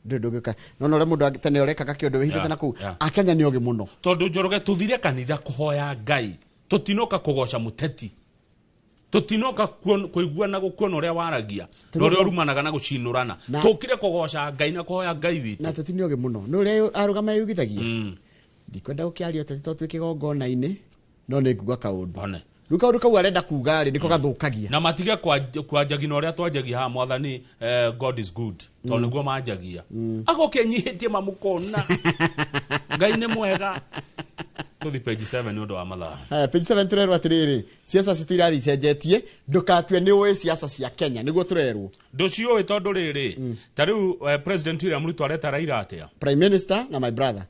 Ndũrĩ ũndũ ũngĩka, nona ũrĩa mũndũ tene ũrekaga kĩũndũ wĩhithĩte na kũu. Akenya nĩ ogĩ mũno. Tondũ Njoroge, tũthire kanitha kũhoya Ngai, tũtinoka kũgoca mũteti, tũtinoka kũigua na gũkuona ũrĩa waragia na ũrĩa ũrumanaga na gũcinũrana. Tũkire kũgoca Ngai na kũhoya Ngai witũ. Na ateti nĩ ogĩ mũno, nĩ ũrĩa arũgama yugithagia. Ndikwenda gũkĩaria ũteti tondũ twĩ kĩgongona-inĩ, no nĩ nguga kaũndũ. One. Rĩu kaũndũ kau arenda kuga rĩ, nĩko gathũkagia. Na matige kwanjagia na ũrĩa twanjagia haha, mwathani, God is good, tondũ nĩguo manjagia. Agoke enyihĩtie mamũkona Ngai nĩ mwega. Tũthi page 7 nĩ ũndũ wa mathaa. Haya, page 7 tũrerwo atĩrĩrĩ, siasa citũ irathiĩ icenjetie, ndũkatue nĩ ũĩ siasa cia Kenya, nĩguo tũrerwo. Ndũciũĩ, tondũ rĩrĩ, ta rĩu President William Ruto areta Raila atĩa? Prime Minister na my brother.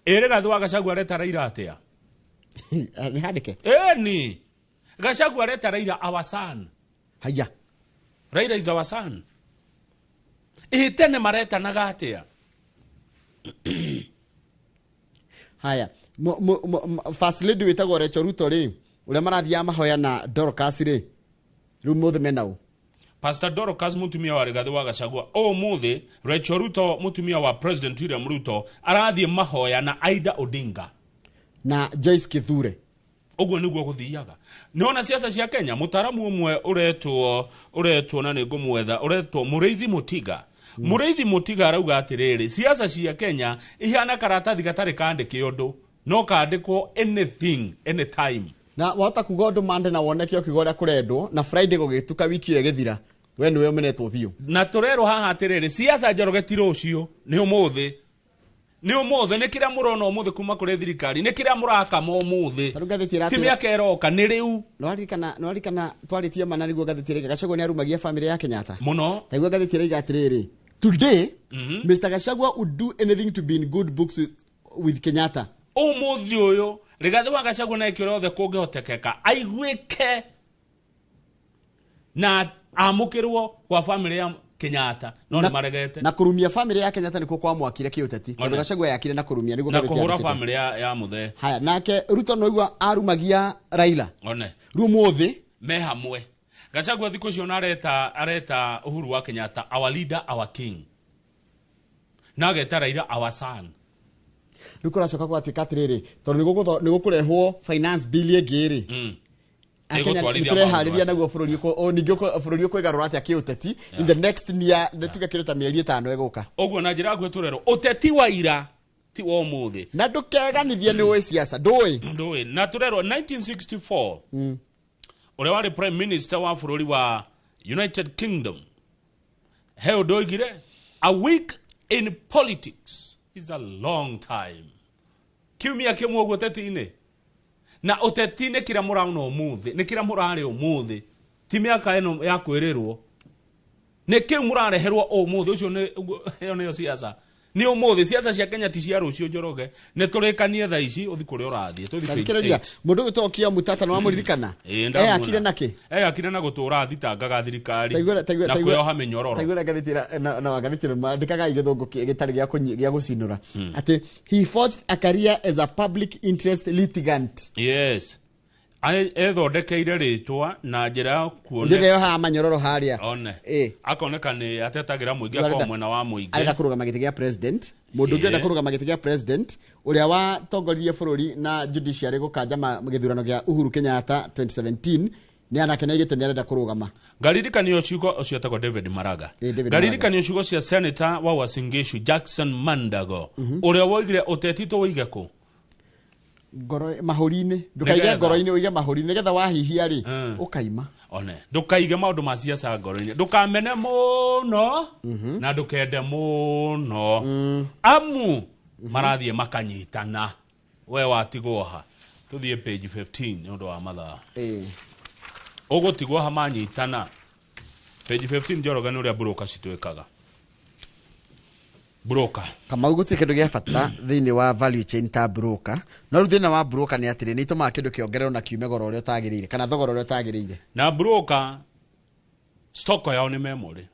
Ĩ Rigathĩ wa Gachagua areta Raila atĩa? Nĩ handĩke. Ĩni Gachagua areta Raila our son. Haya. Raila is our son. Ĩ tene maretanaga atĩa? Haya, first lady wĩtagwo Rachel Ruto rĩ, ũrĩa marathiaga mahoya na Dorcas rĩ, rĩu mũthĩ mena ũ? Pastor Dorcas, mutumia wa Rigathĩ wa Gachagua, ũmũthĩ Rachel Ruto, mutumia wa President William Ruto, arathiĩ mahoya na Aida Odinga na Joyce Kithure. Ũguo nĩguo gũthiaga. Nĩwona siasa cia Kenya, mũtaramu ũmwe ũretwo na nĩ ngũmwetha, ũretwo Mũrĩithi Mũtiga. Mũrĩithi Mũtiga arauga atĩrĩrĩ, siasa cia Kenya ihana karatathi gatarĩ kandĩke ũndũ, no kandĩkwo anything, anytime. Na wahota kuga ũndũ mande na woneke ũkiuga ũrĩa kũrendwo, na Friday gũgĩtuka, wiki ĩyo ĩgĩthira, we nĩwe ũmenetwo biũ. Na tũrerwo haha atĩrĩrĩ, siasa, Njoroge, ti rũciũ, nĩ ũmũthĩ, nĩ ũmũthĩ, nĩ kĩrĩa mũrona ũmũthĩ kuma kũrĩ thirikari, nĩ kĩrĩa mũrakama ũmũthĩ. Tarĩu ngathĩti ĩratwĩra- Ti mĩaka ĩroka, nĩ rĩu. Nĩwaririkana twarĩtie mana nĩguo ngathĩti ĩraiga Gachagua nĩ arumagia bamĩrĩ ya Kenyatta mũno. Taiguo ngathĩti ĩraiga atĩrĩrĩ, today Mr. Gachagua would do anything to be in good books with Kenyatta. Ũmũthĩ ũyũ Rigathĩ wa Gachagua na ĩkĩũrĩa othe kũngĩhotekeka aiguĩke na amũkĩrwo kwa bamĩrĩ ya Kenyatta, no nĩ maregete. Na kũrumia bamĩrĩ ya Kenyatta nĩkuo kwamwakire kĩũteti, tondũ One. Gachagua yakire na kũrumia, nĩguo Na ngathĩti kũhũra yandĩkĩte. bamĩrĩ ya mũthee. Haya, nake Ruto noigua arumagia Raila. One. Rĩu ũmũthĩ me hamwe. Gachagua thikũ icio ona areta Uhuru wa Kenyatta our leader, our king, na ageta Raila our son. Rĩu kũracoka gwatuĩka atĩrĩrĩ, tondũ nĩ gũkũrehwo finance bill ĩngĩ rĩ, Akenya Ĩgũtwarithia nĩtũreharĩria maũndũ. Naguo bũrũri ningĩ bũrũri ũkwĩgarũra atĩa kĩũteti in the next near, nĩ tuge kĩndũ ta mĩeri 5 ĩgũka. Ũguo na njĩra nguhĩ tũrerwo ũteti wa ira ti wa ũmũthĩ. Na ndũkeganithie nĩ ũĩ siasa, ndũĩ. Ndũĩ. Na tũrerwo 1964, ũrĩa warĩ prime minister wa bũrũri wa United Kingdom he ũndũ oigire, "A week in politics is a long time." Kiumia kĩmwe ũguo ũteti-inĩ, na ũteti nĩ kĩrĩa mũraona ũmũthĩ, nĩ kĩrĩa mũrarĩ ũmũthĩ, ti mĩaka ĩno ya kwĩrĩrwo, nĩ kĩu mũrareherwo ũmũthĩ ũcio. Ĩyo nĩyo siasa, nĩ ũmũthĩ. Siasa cia Kenya ti cia rũciũ, Njoroge. Nĩ tũrĩkanie thaa ici, ũthi kũrĩa ũrathiĩ. Tũthi page Thikĩrĩria. 8. Mũndũ ũgwĩtwo Okiya Mutata nĩ wamũririkana? Ĩĩ, ndamuona. Eyakire nakĩ? Eyakire na gũtũra thitangaga thirikari na kwĩyoha mĩnyororo. Taiguĩra ngathĩti na ngathĩti ĩno mandĩkaga gĩthũngũ gĩtarĩ gĩa gũcinũra, atĩ he forged a career as a public interest litigant. Yes, ethondekeire rĩtwa na njĩra ya Ndĩrĩ yohaga manyororo harĩa. One. Ĩ. Akoneka nĩ atetagĩra mũingĩ, akorwo mwena wa mũingĩ. Arenda kũrũgama gĩtĩ gĩa president, mũndũ ũngĩ ũrenda kũrũgama gĩtĩ gĩa president, ũrĩa watongoririe bũrũri na judiciary gũkanja gĩthurano gĩa Uhuru Kenyatta 2017, nĩ anake nĩ arenda kũrũgama. Ngaririkanio ciugo ũcio etagwo David Maraga. David. Ngaririkanio ciugo cia senator wa Uasin Gishu Jackson Mandago, ũrĩa woigire ũteti tũwĩige kũ? Ngoro mahũri-inĩ, ndũkaige Nĩgetha. ngoro-inĩ, ũige mahũri-inĩ nĩgetha wahihia rĩ, ũkaima. One, ndũkaige maũndũ ma ciaca ngoro-inĩ, ndũkamene mũno na ndũkende mũno, amu marathiĩ makanyitana, we watigwo ha. Tũthiĩ page 15 nĩ ũndũ wa mathaa. Ũgũtigwo ha manyitana. Page 15, Njoroge, nĩ ũrĩa mburũka citwĩkaga. Broker. Kamau gũtirĩ kĩndũ gĩa bata thĩinĩ wa value chain ta broker, no rĩu thĩna wa broker nĩ atĩrĩ, nĩ itũmaga kĩndũ kĩongererwo na kiume goro ũrĩa ũtagĩrĩire kana thogora ũrĩa ũtagĩrĩire. Na broker stock yao nĩ memory.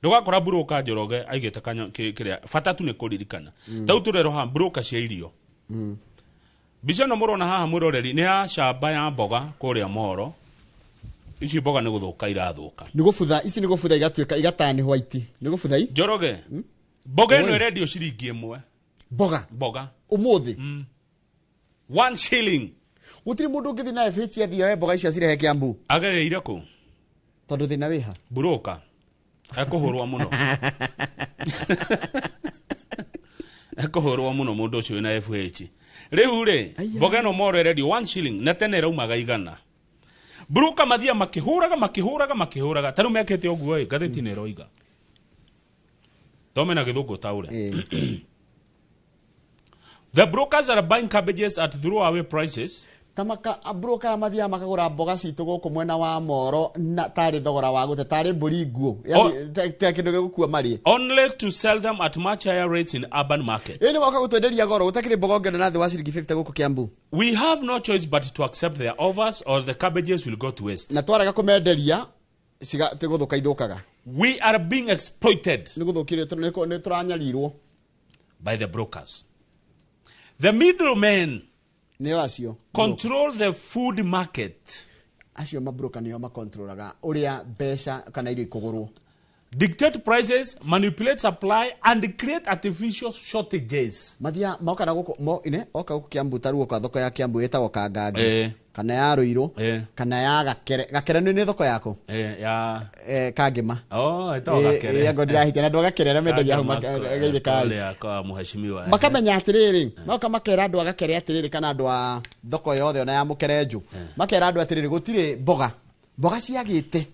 Ndũgakora broker Njoroge aigĩte kanyo kĩrĩa bata tu nĩ kũririkana. Tau tũrerwo haha broker cia irio. Mbica ĩno mũrona haha mwĩroreri nĩ ya camba ya mboga kũrĩa Moro. Ici mboga nĩ gũthũka irathũka. Nĩ gũbutha, ici nĩ gũbutha igatuĩka igatani white. Nĩ gũbutha i? Njoroge, mboga ĩno Oi. ĩrendio ciringi 1. Mboga? Mboga. Ũmũthĩ? 1 shilling. Gũtirĩ mũndũ ũngĩthiĩ na FH athiĩ oe mboga icio acirehe Kiambu. Agereire kũ? Tondũ thĩna wĩha? Broker. Ekũhũrwo mũno. Ekũhũrwo mũno mũndũ ũcio wĩna FH. Rĩu rĩ, mboga ĩno Moro ĩrendio 1 shilling na tene ĩraumaga 100. Broker mathiaga makĩhũraga makĩhũraga makĩhũraga. Ta rĩu mekĩte ũguo ĩ, ngathĩti nĩ ĩroiga. Thome na gĩthũngũ taũre. The brokers are buying cabbages at throwaway prices. Tamaka broker aya mathiaga makagũra mboga citũ gũkũ mwena wa Moro na tarĩ thogora wa gũte tarĩ mbũri nguũ. Yaani ta kĩndũ gĩgũkua marĩe. Only to sell them at much higher rates in urban markets. Ĩĩ nĩ moka gũtwenderia goro gũtakĩrĩ mboga ũngĩona na thĩ wa ciringi 50 gũkũ Kiambu. We have no choice but to accept their offers or the cabbages will go to waste. Na twarega kũmenderia tigũthũka ithũkaga. We are being exploited. Nĩ gũthũkirio nĩ tũranyarirwo. By the brokers. The middlemen nĩo acio control the food market. Acio mabroka nĩo makontrolaga ũrĩa mbeca kana irio ikũgũrwo. Dictate prices, manipulate supply and create artificial shortages. Mathia moka na gũkũ mo ine oka gũkũ Kiambu ta ruo kwa thoko ya Kiambu ĩtagwo Kangangi kana ya Ruiru kana ya Gakere. Gakere nĩ thoko yako? Ya Kangema. Oh, ĩtagwo Gakere. Anga ndĩrahitia na andũ a Gakere arĩa mendagia hau geire kai. Kũrĩa kwa mheshimiwa. Makamenya atĩrĩrĩ, magoka makera andũ a Gakere atĩrĩrĩ kana andũ a thoko yothe ona ya Mũkerenjũ. Makera andũ atĩrĩrĩ gũtirĩ mboga. Mboga ciagĩte.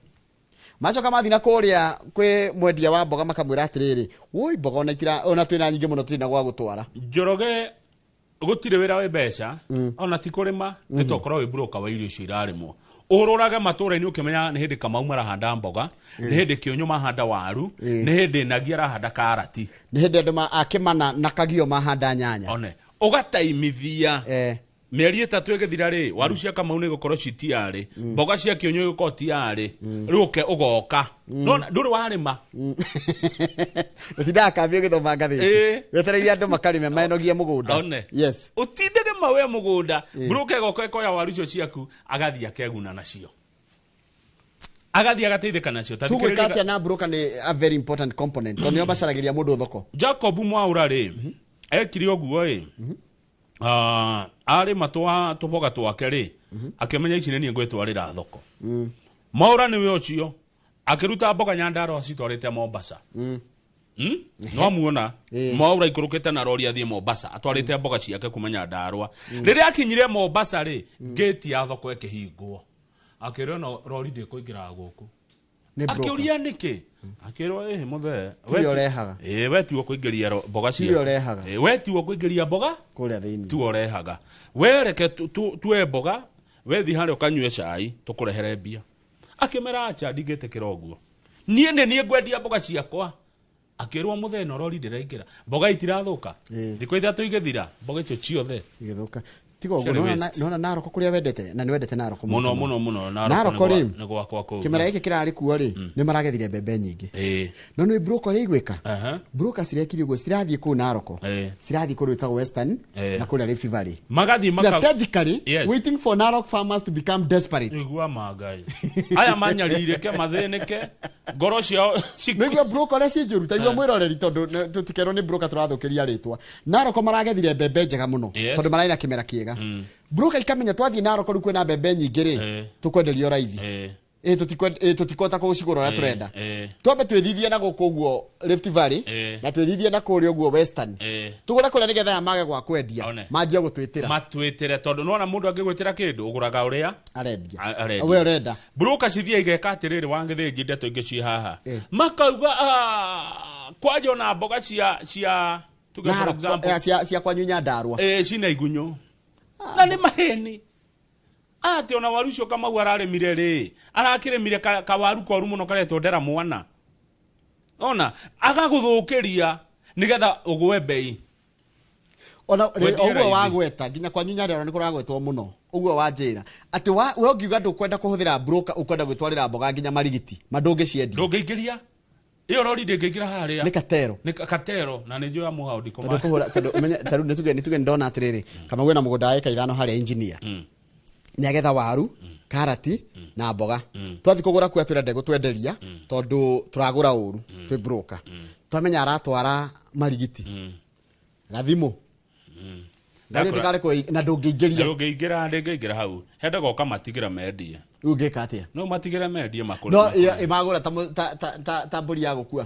Macoka mathiĩ na kũrĩa kwĩ mwendia wa mboga makamwĩra atĩrĩrĩ, woi mboga ona itira ona twĩna nyingĩ mũno tũtirĩ na gwa gũtwara. Njoroge gũtirĩ wĩra wĩ mbeca ona ti kũrĩma nĩ tokorwo wĩ broker wa irio icio irarĩmwo. Ũrũrage matũra-inĩ ũkĩmenya nĩ hĩndĩ Kamau marahanda mboga, nĩ hĩndĩ Kĩũnyũ mahanda waru, nĩ hĩndĩ Nagi arahanda karati. Nĩ hĩndĩ andũ a Kĩmana na Kagio mahanda nyanya. One ũgataimithia mĩeri 3 ĩgĩthira rĩ, waru cia Kamau nĩ igũkorwo ci tiarĩ, mboga cia Kĩũnyũ igũkorwo tiarĩ, rĩu ũke ũgoka. No ndũrĩ warĩma. Ũtindaga kambĩ ũgĩthoma ngathĩti. Wetereire andũ makarĩme menogie mũgũnda. One. Yes. Ũtindĩre mawe mũgũnda, broker ĩgoka ĩkoya waru icio ciaku, agathiĩ akeguna nacio. Agathiĩ agateithĩka nacio. Ta Tugwĩka thikĩrĩria atĩa na broker nĩ a very important component tondũ nĩo macaragĩria mũndũ thoko. Jacob Mwaura rĩ, ekire ũguo ĩ, arĩma tũboga twake rĩ, akĩmenya ici nĩ niĩ ngwĩtwarĩra thoko. Mwaura nĩwe ũcio akĩruta mboga Nyandarua acitwarĩte Mombasa. No muona Mwaura ikũrũkĩte na rori athiĩ Mombasa atwarĩte mboga ciake kuma Nyandarua. Rĩrĩa akinyire Mombasa rĩ, gate ya thoko ĩkĩhingwo. Akĩrwo no rori ndĩkũingĩra gũkũ. Akĩũria nĩkĩ? Akĩrwo ĩhĩ mũthee. Tiwe ũrehaga. We tiwe ũkũingĩria mboga Tiwe ciaku. ũrehaga. We tiwe ũkũingĩria mboga kũrĩa thĩinĩ. Tiwe ũrehaga. We reke tuoe mboga, we thiĩ harĩa ũkanyue cai tũkũrehere mbia. Akĩmera acha ndingĩtĩkĩra ũguo. Niĩ nĩ niĩ ngwendia mboga ciakwa. Akĩrwo mũthee no rori ndĩraingĩra. Mboga itirathũka. Thikũ 3 igĩthira, mboga icio ciothe igĩthũka. Tiga ũguo, Ciarĩ waste. nona Narok kũrĩa wendete na nĩ wendete Narok Mũno mũno mũno Narok rĩ, nĩ gwakwa kũu. kĩmera gĩkĩ kĩrarĩ kuo rĩ, nĩ maragethire mbembe nyingĩ. No nĩ broker ũrĩa igwĩka. Broker cirekire ũguo cirathiĩ kũu Narok. Cirathiĩ kũndũ gwĩtagwo Western na kũrĩa Rift Valley. Magathiĩ Strategically Yes. waiting for Narok farmers to become desperate. Igua mangai. Aya manyarirĩke mathĩnĩke ngoro ciao Nĩguo broker ũrĩa ciĩ njũru ta igua mwĩroreri tondũ tũtikerwo nĩ broker tũrathũkĩria rĩtwa. Narok maragethire mbembe njega mũno Yes. tondũ mararĩ na kĩmera kĩega. Broker ikamenya twathiĩ Narok rĩu kwĩna mbembe nyingĩ rĩ, tũkwenderio raithi. Tũtikũhota kũcigũra ũrĩa tũrenda. Twambe twĩthithie na gũkũ ũguo Rift Valley na twĩthithie na kũrĩa ũguo Western. Tũgũre kũrĩa nĩgetha aya mage gwa kwendia. Manjie gũtwĩtĩra. Matwĩtĩre tondũ nĩwona mũndũ angĩgwĩtĩra kĩndũ ũgũraga ũrĩa arendia. Arendia. We ũrenda. Broker cithiĩ igeka atĩrĩrĩ wangĩthĩnji ndeto ingĩ ciĩ haha. Makauga kwanja ona mboga cia tuge for Narok, example cia kwanyu Nyandarua. Cina igunyũ. Na nĩ maheni. Atĩ ona waru ũcio Kamau ararĩmire rĩ, arakĩrĩmire kawaru koru mũno karetwo ndera mwana. Ona agagũthũkĩria Nĩgetha ũgwe bei. Ona Wendia ũguo raithi. Wagweta nginya kwanyu Nyandarua nĩ kũragwetwo mũno ũguo wanjĩra atĩ we ũngiuga ndũkwenda kũhũthĩra broker, ũkwenda gwĩtwarĩra mboga nginya marigiti ma ndũngĩciendia. Ndũngĩingĩria ĩyo rori, ndĩngĩingĩra harĩa. Nĩ katero. Nĩ katero na nĩ njũĩ mũhau ndikũma. Tondũ kũhũra, tondũ ũmenye ta rĩu nĩtuge nĩndona atĩrĩrĩ, Kamau ena mũgũnda wa ĩka 5 harĩa engineer nĩ agetha waru, karati na mboga. Twathiĩ kũgũra kuo atwĩra ndegũtwenderia tondũ tũragũra ũru twĩ broker. Twamenya aratwara marigiti gathimũ ngari ndĩkarĩ na ndũngĩingĩria. Ndũngĩingĩra, ndĩngĩingĩra hau, hendaga ũkamatigĩra mendie. Rĩu ũngĩka atĩa? No matigĩre mendie makũrĩ. No ĩmagũra ta ta mbũri ya gũkua.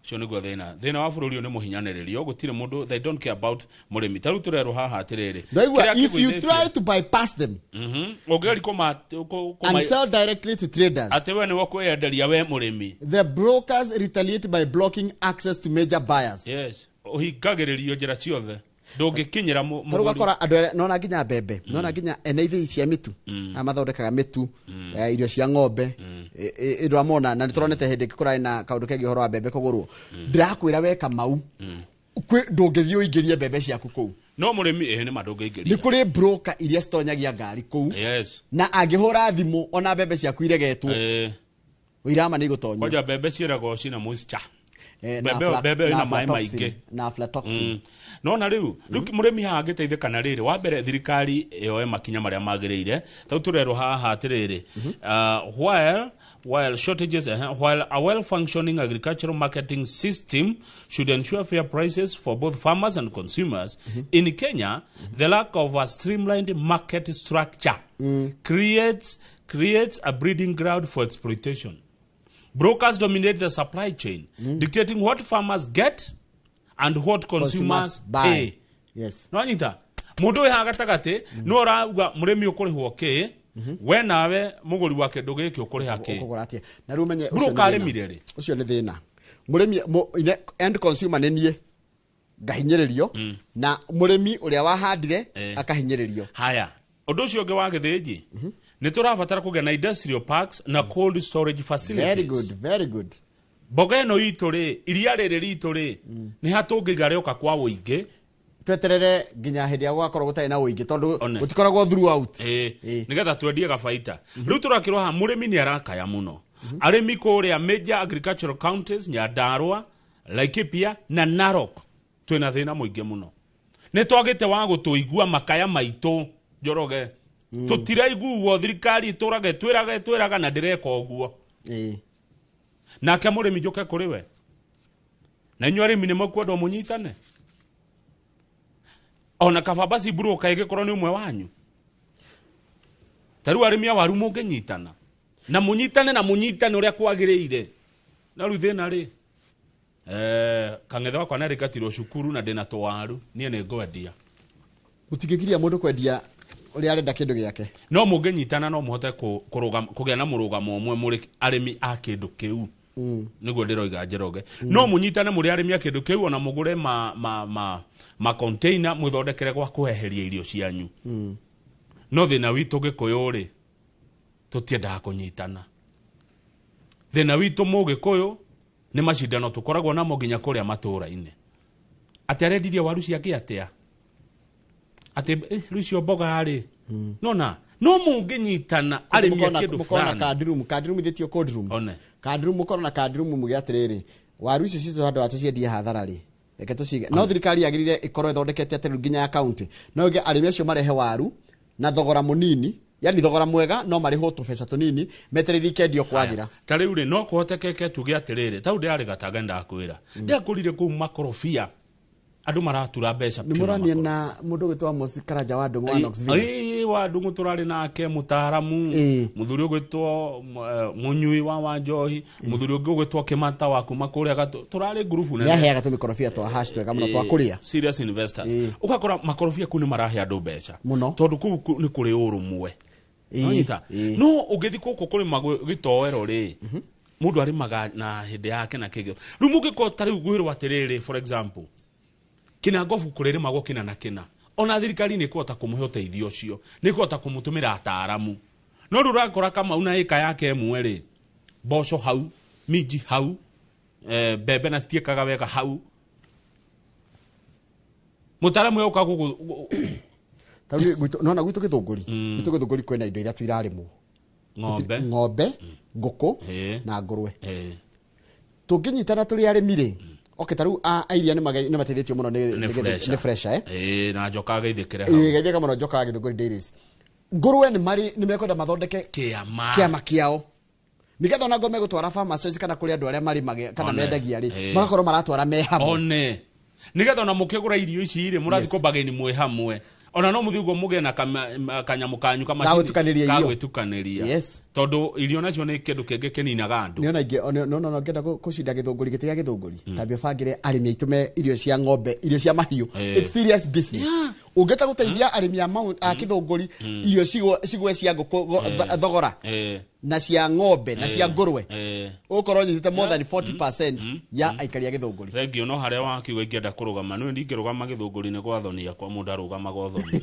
Ũcio nĩguo thĩna wa bũrũri ũyũ, nĩ mũhinyanĩrĩrio, gũtirĩ mũndũ, they don't care about mũrĩmi. Ta rĩu tũrerwo haha atĩrĩrĩ, Ndaigua kĩrĩa if you kĩgũithĩtie- try to bypass them Ũngĩgeria and sell directly to traders, atĩ we nĩwe kwĩyenderia we mũrĩmi, the brokers retaliate by blocking access to major buyers. Yes, ũhingagĩrĩrio njĩra ciothe, ndũngĩkinyĩra Tarĩu mũgũri. ũgakora andũ arĩa nona nginya mbembe, nona nginya ene ithĩi cia mĩtu, aya mathondekaga mĩtu, irio cia ng'ombe, ĩndwamona na nĩtũronete hĩndĩ ĩngĩ kũrarĩ na kaũndũ kegiĩ ũhoro wa mbembe kũgũrwo. Ndĩrakwĩra we Kamau, ndũngĩthiĩ ũingĩrie mbembe ciaku kũu. No mũrĩmi ĩĩ nĩ ma ndũngĩingĩria. Nĩ kũrĩ broker iria citonyagia ngari kũu, na angĩhũra thimũ ona mbembe ciaku iregetwo, ũirama nĩ igũtonyio. Kwanja mbembe ciĩragwo cina moisture. Na Mbembe na ĩna maĩ aflatoxin, maingĩ. na aflatoxin. Nona rĩu mũrĩmi haha angĩteithĩka na rĩrĩ, wa mbere thirikari yoe makinya marĩa magĩrĩire. Tau tũrerwo haha atĩrĩrĩ, while shortages, while a well functioning agricultural marketing system should ensure fair prices for both farmers and consumers in Kenya, the lack of a streamlined market structure creates a breeding ground for exploitation. Brokers dominate the supply chain, dictating what farmers get and what consumers Consumers buy. pay. Yes. No anyita mundu wi haha gatagati no ũrauga mũrĩmi ũkũrĩhwo kĩ, we nawe mũgũri wa kĩndũ gĩkĩ ũkũrĩha kĩ. Ũkũgũra atĩa na rĩu ũmenye ũcio nĩ Broker thĩna. arĩmire rĩ? Ũcio nĩ thĩna mũrĩmi end consumer nĩ niĩ ngahinyĩrĩrio na mũrĩmi ũrĩa wahandire akahinyĩrĩrio. Haya, ũndũ ũcio ũngĩ wa gĩthĩnji, nĩ tũrabatara kũgĩa na industrial parks na cold storage facilities. Very good, very good. Mboga ĩno itũ rĩ, iria rĩrĩ ritũ rĩ, nĩ hatũngĩiga rĩoka kwa ũingĩ? Tweterere nginya hĩndĩ ya gũgakorwo gũtarĩ na ũingĩ tondũ One. gũtikoragwo throughout. Ĩĩ, nĩgetha twendie gabaita. Rĩu tũrakĩrwo haha mũrĩmi nĩ arakaya mũno. Arĩmi kũrĩa major agricultural counties, Nyandarua, Laikipia na Narok, twĩna thĩna mũingĩ mũno, nĩ twagĩte wa gũtũigua makaya maitũ. Njoroge, tũtiraiguo. Thirikari ĩtũrage twĩraga twĩraga na ndĩreka ũguo. Nake mũrĩmi njũke kũrĩ we, na inyuĩ arĩmi nĩ mũkwendwo mũnyitane, ona kaba basi broker ĩgĩkorwo nĩ ũmwe wanyu. Ta rĩu arĩmi a waru mũngĩnyitana na mũnyitane na mũnyitane ũrĩa kwagĩrĩire. Na rĩu thĩna rĩ, kang'ethe wakwa nĩarĩkatirwo cukuru na ndĩna tũwaru, niĩ nĩ ngwendia. Mũtingĩgiria mũndũ kwendia ũrĩa arenda kĩndũ gĩake. No mũngĩnyitana no mũhote kũgĩa na mũrũgamo ũmwe mũrĩ arĩmi a kĩndũ kĩu. Nĩguo ndĩroiga, Njoroge, no mũnyitane mũrĩ arĩmi a kĩndũ kĩu, ona mũgũre ma container mwĩthondekere gwa kũheheria irio cianyu. No thĩna witũ gĩkũyũ rĩ, tũtiendaga kũnyitana. Thĩna witũ mũgĩkũyũ nĩ macindano tũkoragwo namo nginya kũrĩa matũũra-inĩ, atĩ arendirie waru ciake atĩa, atĩ rĩu icio mboga rĩ, nona no mũngĩnyitana arĩmi a kĩndũ Mũkona fulani. Card room, card room ithĩtio cold room. One. Card room, mũkorwo na card room muge atĩrĩrĩ, waru ici citũ handũ wa tũciendie hathara rĩ, reke tũcige. No thirikari yagĩrĩire ĩkorwo ĩthondekete atĩ rĩu nginya ya county no ĩge arĩmi acio marehe waru na thogora mũnini, yani thogora mwega, no marĩhwo tũbeca tũnini metereire ikendio kwagĩra. Ta rĩu rĩ, no kũhotekeke tuge atĩrĩrĩ, tau ndĩrarĩ gatanga, ndakwĩra ndĩrakũrire kũu makorobia, andũ maratura mbeca Nĩ piũ na mũrania na mũndũ ũgwĩtwo Amos Karanja wa Ndũng'ũ wa Knoxville. Ĩĩ, wa Ndũng'ũ tũrarĩ nake, mũtaaramu mũthuri ũgwĩtwo mũnyui wa njohi, mũthuri ũngĩ ũgwĩtwo Kĩmata wa kuma kũrĩa gatũ, tũrarĩ ngurubu Nĩ aheaga tũmĩkorobia twa hash twega mũno twa kũrĩa. Serious investors. Ũgakora makorobia kũu nĩ marahe andũ mbeca mũno tondũ kũu nĩ kũrĩ ũrũmwe. Nonyita? No ũngĩthiĩ gũkũ kũrĩma gĩtoero rĩ, mũndũ arĩmaga na hĩndĩ yake na kĩgĩo. Rĩu mũngĩkorwo ta rĩu gwĩrwo atĩrĩrĩ, for example, kĩnangobu kũrĩrĩmagwo kĩna na kĩna, ona thirikari nĩ ĩkũhota kũmũhe ũteithio ũcio, nĩ ĩkũhota kũmũtũmĩra ataaramu. No rĩu ũrakora Kamau na ĩka yake ĩmwe rĩ, mboco hau, minji hau, mbembe na citiĩkaga wega hau. Mũtaaramu oka gũkũ. Tarĩu nona gwitũ Gĩthũngũri, gwitũ Gĩthũngũri kwĩna indo ithatũ irarĩmwo. Ng'ombe. Ng'ombe, ngũkũ na ngũrwe. Tũngĩnyitana tũrĩ arĩmi rĩ, okay, tarĩu a iria nĩ mateithĩtio mũno nĩ nĩ fresha, eh. Ĩĩ, na njoka ageithĩkĩre hau. Ĩĩ, geithĩka mũno njoka Gĩthũngũri Dairies. Ngũrwe nĩ marĩ nĩ mekwenda mathondeke kĩama. Kĩama kĩao, nĩgetha ona ngome gũtwara farmers choice kana kũrĩ andũ arĩa marĩmage kana One. mendagia rĩ, magakorwo maratwara me hamwe. One nigetha ona mũkĩgũra irio ici rĩ, mũrathiĩ Yes. kũmbagĩni mwĩ hamwe, ona no mũthiĩ ũguo mũgĩe na kanyamũ kanyu kamacini Gagũtukanĩria irio. ka gwĩtukanĩria. Yes. Tondũ irio nacio nĩ kĩndũ kĩngĩ kĩninaga andũ. Nĩona ingĩ no ngenda kũcinda Gĩthũngũri, gĩtĩ gĩa Gĩthũngũri, tambia bangĩre arĩmi aitũ me irio cia ng'ombe, irio cia mahiũ. It's serious business. Ũngĩhota gũteithia arĩmi a Gĩthũngũri irio cigwe cia ngũkũ thogora na cia ng'ombe na cia ngũrwe, ũgũkorwo nyitĩte more than 40% ya aikari a Gĩthũngũri. Thengio, no harĩa wakiuga ingĩenda kũrũgama nĩ ndingĩrũgama Gĩthũngũri-inĩ gwa thoni akwa, mũndũ arũgamaga ũthoni.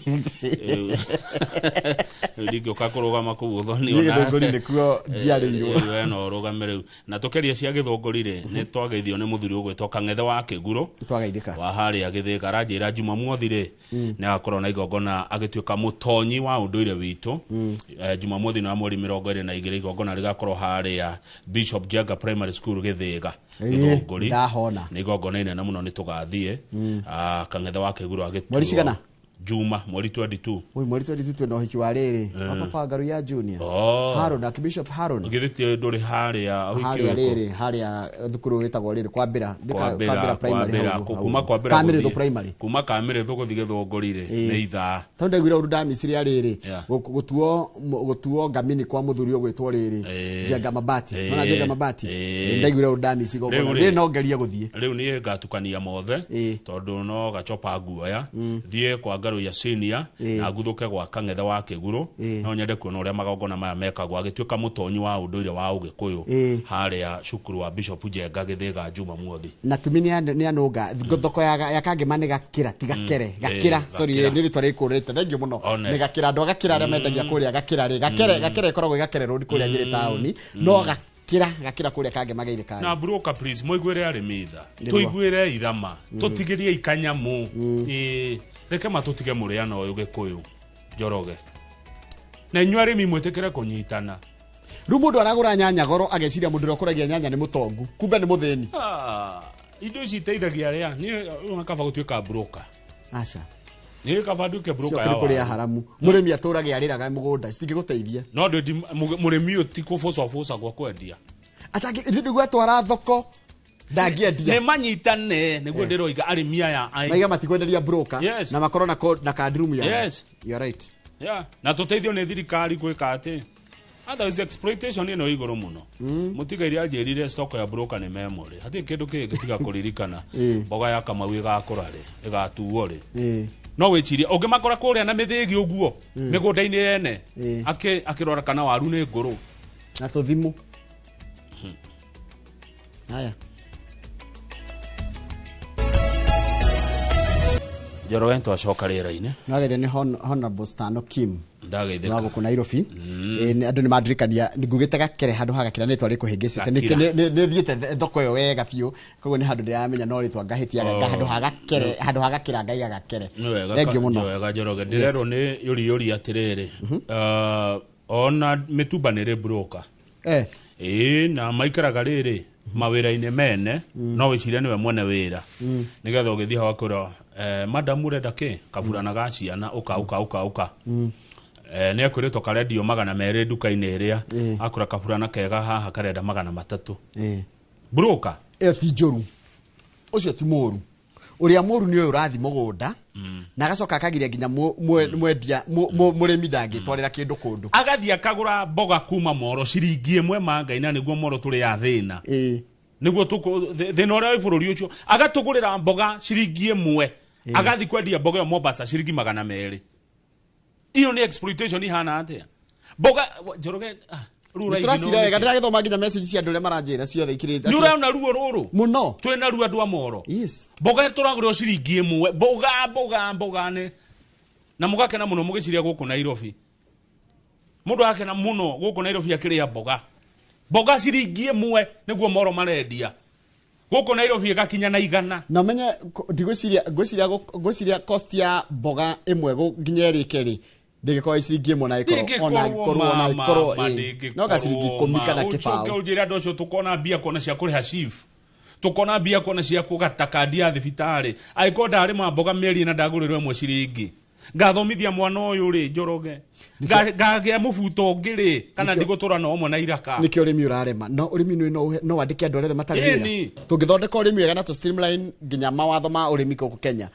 Rĩu ndingĩũka kũrũgama kũu ũthoni. Niĩ Gĩthũngũri nĩkuo njiarĩirwo. Rĩu we no ũrũgame rĩu na tũkĩria cia Gĩthũngũri rĩ, nĩ twageithio nĩ mũthuri ũgwĩtwo Kang'ethe wa Kĩguro Twageithĩka. wa harĩa Gĩthĩka, aranjĩra Jumamothi rĩ, nĩ agakorwo na igongona agĩtuĩka mũtonyi wa ũndũire witũ. Jumamothi nĩ wa mweri 22, igongona rĩgakorwo harĩa Bishop Jenga Primary School, Gĩthĩga, Gĩthũngũri. Ndahona. Nĩ igongona inene mũno, nĩ tũgathiĩ. Kang'ethe wa Kĩguro agĩtuo. Mweri cigana? Juma mweri 22. Ui, mweri 22 twĩna ũhiki wa rĩrĩ wa baba Ngaru ya Junior. Oh. Haron, Archbishop Haron. Githĩ ti ndũrĩ harĩa ũhiki Harĩa ũrĩkũ? rĩrĩ, harĩa thukuru wĩtagwo rĩrĩ Kwambĩra. Nĩ Kwambĩra. Kwambĩra Primary. Kwambĩra. Hau ũguo, Kuma hau ũguo. Kwambĩra Kamĩrĩthũ gũthiĩ Primary. Kuma Kamĩrĩthũ gũthiĩ Gĩthũngũri rĩ, nĩ ithaa. Tondũ ndaiguire ũru ndamiciri rĩrĩ gũtuo ngamini kwa mũthuri ũgwĩtwo rĩrĩ Njenga Mabati. Nona Njenga Mabati. Ndaiguire ũru ndamici Rĩu gongona rĩ- rĩ, no ngerie gũthiĩ. Rĩu niĩ ngatukania mothe tondũ no gachopa nguoya thiĩ kwa Ngarũ ya senior na nguthũke gwa Kang'ethe wa Kĩguro. No nyende kuona ũrĩa magongona maya mekagwo agĩtuĩka mũtonyi wa ũndũire wa Ũgĩkũyũ harĩa cukuru wa Bishop Njenga, Gĩthĩga, Jumamothi. Na tumi nĩ anũnga thoko ya Kangema nĩ Gakĩra, ti Gakere. Gakĩra, sorry. Gakĩra. Nĩ rĩtwa rĩkũrĩte, thengiũ mũno. One. Nĩ Gakĩra, andũ a Gakĩra arĩa mendagia kũrĩa Gakĩra rĩ, Gakere. Gakere ĩkoragwo ĩ Gakere Road kũrĩa Nyĩrĩ taũni, no Gakĩra, Gakĩra kũrĩa Kangema geithĩkaga. Na broker, please, mũiguĩre arĩmi tha. Nĩguo. Tũiguĩre ithama, tũtigĩrie ikanyamu. Ĩĩ, reke matũtige mũrĩano ũyũ Gĩkũyũ Njoroge, na inyuĩ arĩmi mwĩtĩkĩre kũnyitana. Rĩu mũndũ aragũra nyanya goro, ageciria mũndũ ũrĩa ũkũragia nyanya nĩ mũtongu, kumbe nĩ mũthĩni. Ah, indo ici iteithagia arĩa niĩ ona kaba gũtuĩka broker. Aca. Niĩ kaba nduĩke broker Cio ya kũrĩ kũrĩa waru. haramu mũrĩmi atũrage arĩraga mũgũnda, citingĩgũteithia. No ndĩ mũrĩmi ũyũ ti kũbũcabũca gwa kwendia. Atangĩ atwara thoko ndangĩendia. Nĩ manyitane nĩguo ndĩroiga arĩmi aya maiga matikwenderia broker. Yes. Na makorwo na card room yao. Yes. You are right. Yeah. Na tũteithio nĩ thirikari gwĩka atĩ otherwise exploitation ĩno ĩ igũrũ mũno. Mũtigaire anjĩrire stock ya broker nĩ memory, hatirĩ kĩndũ kĩngĩ tiga kũririkana mboga ya Kamau ĩgakũra rĩ, ĩgatuo rĩ. No wĩcirie ũngĩmakora kũrĩa na mĩthĩgi ũguo mĩgũnda-inĩ yene akĩrora kana waru nĩ ngũrũ. Na tũthimũ haya. Njoroge, twacoka rĩera-inĩ. Nĩwageithio nĩ Honorable Stano Kim Ndageithĩka. wa gũkũ Nairobi. Andũ nĩ mandirikania ngugĩte Gakere handũ ha Gakĩra, nĩ rĩtwa rĩkũhĩngĩcĩte. Gakira. Nĩ thiĩte thoko ĩyo wega biũ, koguo nĩ handũ ndĩramenya no rĩtwa ngahĩtia. Oh. Handũ ha Gakere, handũ ha Gakĩra ngaiga Gakere. Nĩ wega. Thengiũ mũno. Nĩ wega, Njoroge. Ndĩrerwo nĩ yũri yũri atĩrĩrĩ, ona mĩtumba nĩ rĩ broker. Ĩĩ, na maikaraga rĩrĩ mawĩra-inĩ mene, no wĩcirie nĩwe mwene wĩra, nĩgetha ũgĩthiĩ hau akwĩra, "Madam, ũrenda kĩ kaburana ga ciana? Ũka, ũka, ũka, ũka." Nĩ ekwĩrĩtwo karendio 200 nduka-inĩ ĩrĩa akũra kaburana kega haha karenda 300. Broker. Ĩyo ti njũru, ũcio ti mũru. Ũrĩa mũru nĩ ũyũ ũrathi mũgũnda na agacoka akagiria nginya mwendia mũrĩmi ndangĩtwarĩra kĩndũ kũndũ. Agathiĩ akagũra mboga kuma Moro ciringi 1 mangai, na nĩguo Moro tũrĩ ya thĩna, nĩguo thĩna ũrĩa wĩ bũrũri ũcio, agatũgũrĩra mboga ciringi 1, agathiĩ kwendia mboga ĩyo Mombasa ciringi 200. Iyo nĩ exploitation ihana atĩa? Mboga, Njoroge, rĩu ũraigua Nĩtũracira wega. nĩkĩ? Ndĩragĩthoma nginya message cia andũ ũrĩa maranjĩra ciothe ikirĩte. Nĩ ũraona ruo rũrũ mũno twĩna ruo andũ a Moro. Yes. Mboga tũragũrĩrwo ciringi 1, mboga, mboga, mboga nĩ na mũgakena mũno mũgĩciria gũkũ Nairobi, mũndũ akena mũno gũkũ Nairobi akĩrĩa mboga, mboga ciringi 1 nĩguo Moro marendia. Gũkũ Nairobi ĩgakinya na 100. Na menye ndigwĩciria ngwĩciria ngwĩciria cost ya mboga ĩmwe nginya ĩrĩke rĩ ndĩgĩkorwo ciringi 1 na ĩkorwo ona ĩkorwo ona ĩkorwo no ga ciringi 10 kana kĩbaũ. Ũcoke ũnjĩre andũ acio tũkona mbia kuona cia kũrĩha chief, tũkona mbia kuona cia kũgata kandi ya thibitarĩ, angĩkorwo ndarĩma mboga mĩeri ĩna ndagũrĩrwo ĩmwe ciringi, ngathomithia mwana ũyũ rĩ Njoroge, ngagĩa mũbuto ũngĩ rĩ, kana ndigũtũra na ũmwe na iraka. Nĩkĩo ũrĩmi ũrarema. No ũrĩmi no wandĩke andũ arĩa othe matarĩ wĩra. Tũngĩthondeka ũrĩmi wega na tũ streamline nginya mawatho ma ũrĩmi gũkũ Kenya,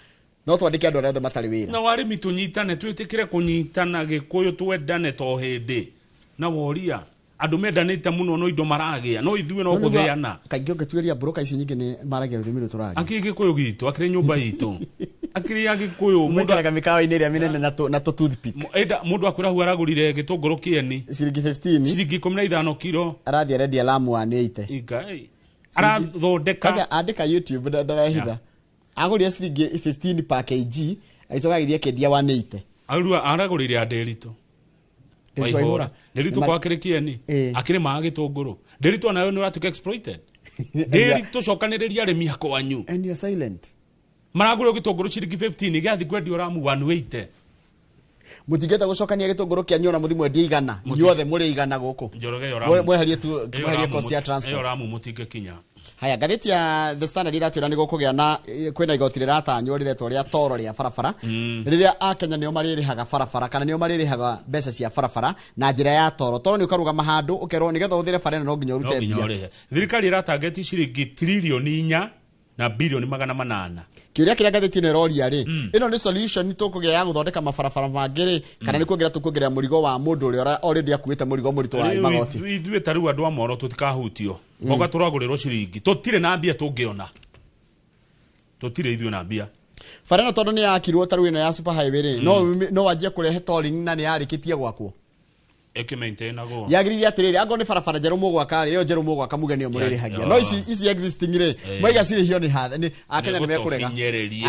no twandĩke andũ arĩa othe matarĩ wĩra. Na warĩmi tũnyitane, twĩtĩkĩre kũnyitana, Gĩkũyũ twendane to hĩndĩ. Na woria andũ mendanĩte mũno no indo maragĩa, no ithuĩ no gũthĩana. Kaingĩ ũngĩtuĩria broker ici nyingĩ nĩ maragia rũthiomi rũrũ tũraria. Akĩrĩ Gĩkũyũ gitũ, akĩrĩ nyũmba itũ, akĩrĩ ya Gĩkũyũ. Mũikaraga mĩkawa-inĩ ĩrĩa mĩnene na tũ toothpick. Mũndũ akwĩra hau aragũrire gĩtũngũrũ kĩeni ciringi 15, ciringi 15 kiro, arathiĩ arendia Lamu 180. Igai arathondeka. Andĩka YouTube ndarehitha. Agũrire ciringi 15 per kg, agĩcoka agĩthiĩ akĩendia 180. Aragũrire Nderitu. Nderitu kwa akĩrĩ kĩeni, akĩrĩ maa gĩtũngũrũ. Nderitu nayo nĩ ũratuĩka exploited. Nderitu cokanĩrĩria arĩmi akwanyu. And you're silent. Maragũrĩrwo gĩtũngũrũ ciringi 15 gĩathiĩ kwendio Ramu 180. Mũtingĩhota gũcokania gĩtũngũrũ kĩanyu ona mũthiĩ mwendie 100, inyuothe mũrĩ 100 gũkũ. Njoroge ĩyo Ramu. Mweherie tu, mweherie cost ya transport. Ĩyo Ramu mũtingĩkinya. Haya, ngathĩti ya The Standard iratwĩra nĩ gũkũgĩa na kwĩna igoti rĩratanywo rĩretwo rĩa toro rĩa barabara, rĩrĩa Akenya nĩo marĩrĩhaga barabara kana nĩo marĩrĩhaga mbeca cia barabara na njĩra ya toro. Toro nĩ ũkarũgama handũ ũkerwo nĩgetha ũhũthĩre bara ĩno no nginya ũrute mbia. Thirikari ĩratangeti ciringi tririoni 4 na bilioni 800. Kĩũria kĩrĩa ngathĩti ĩno ĩroria rĩ, ĩno nĩ solution tũkũgĩa ya gũthondeka mabarabara mangĩ rĩ, kana nĩ kuongerera tũkuongerera mũrigo wa mũndũ ũrĩa already akuĩte mũrigo mũritũ wa magoti. Ithuĩ ta rĩu andũ a Moro tũtikahutio. Mboga tũragũrĩrwo ciringi, tũtirĩ na mbia tũngĩona. Tũtirĩ ithuĩ na mbia. Bara ĩno tondũ nĩ yakirwo ta rĩu ĩno ya super highway rĩ, no wanjie kũrehe tolling na nĩ yarĩkĩtie gwakwo. Ĩkĩmaintainagwo. Yagĩrĩire atĩrĩrĩ, angorwo nĩ barabara njerũ mũgwaka rĩ, ĩyo njerũ mũgwaka muge nĩyo mũrĩrĩhagia. No ici existing rĩ, mwaiga cirĩhio nĩ Akenya nĩ mekũrega.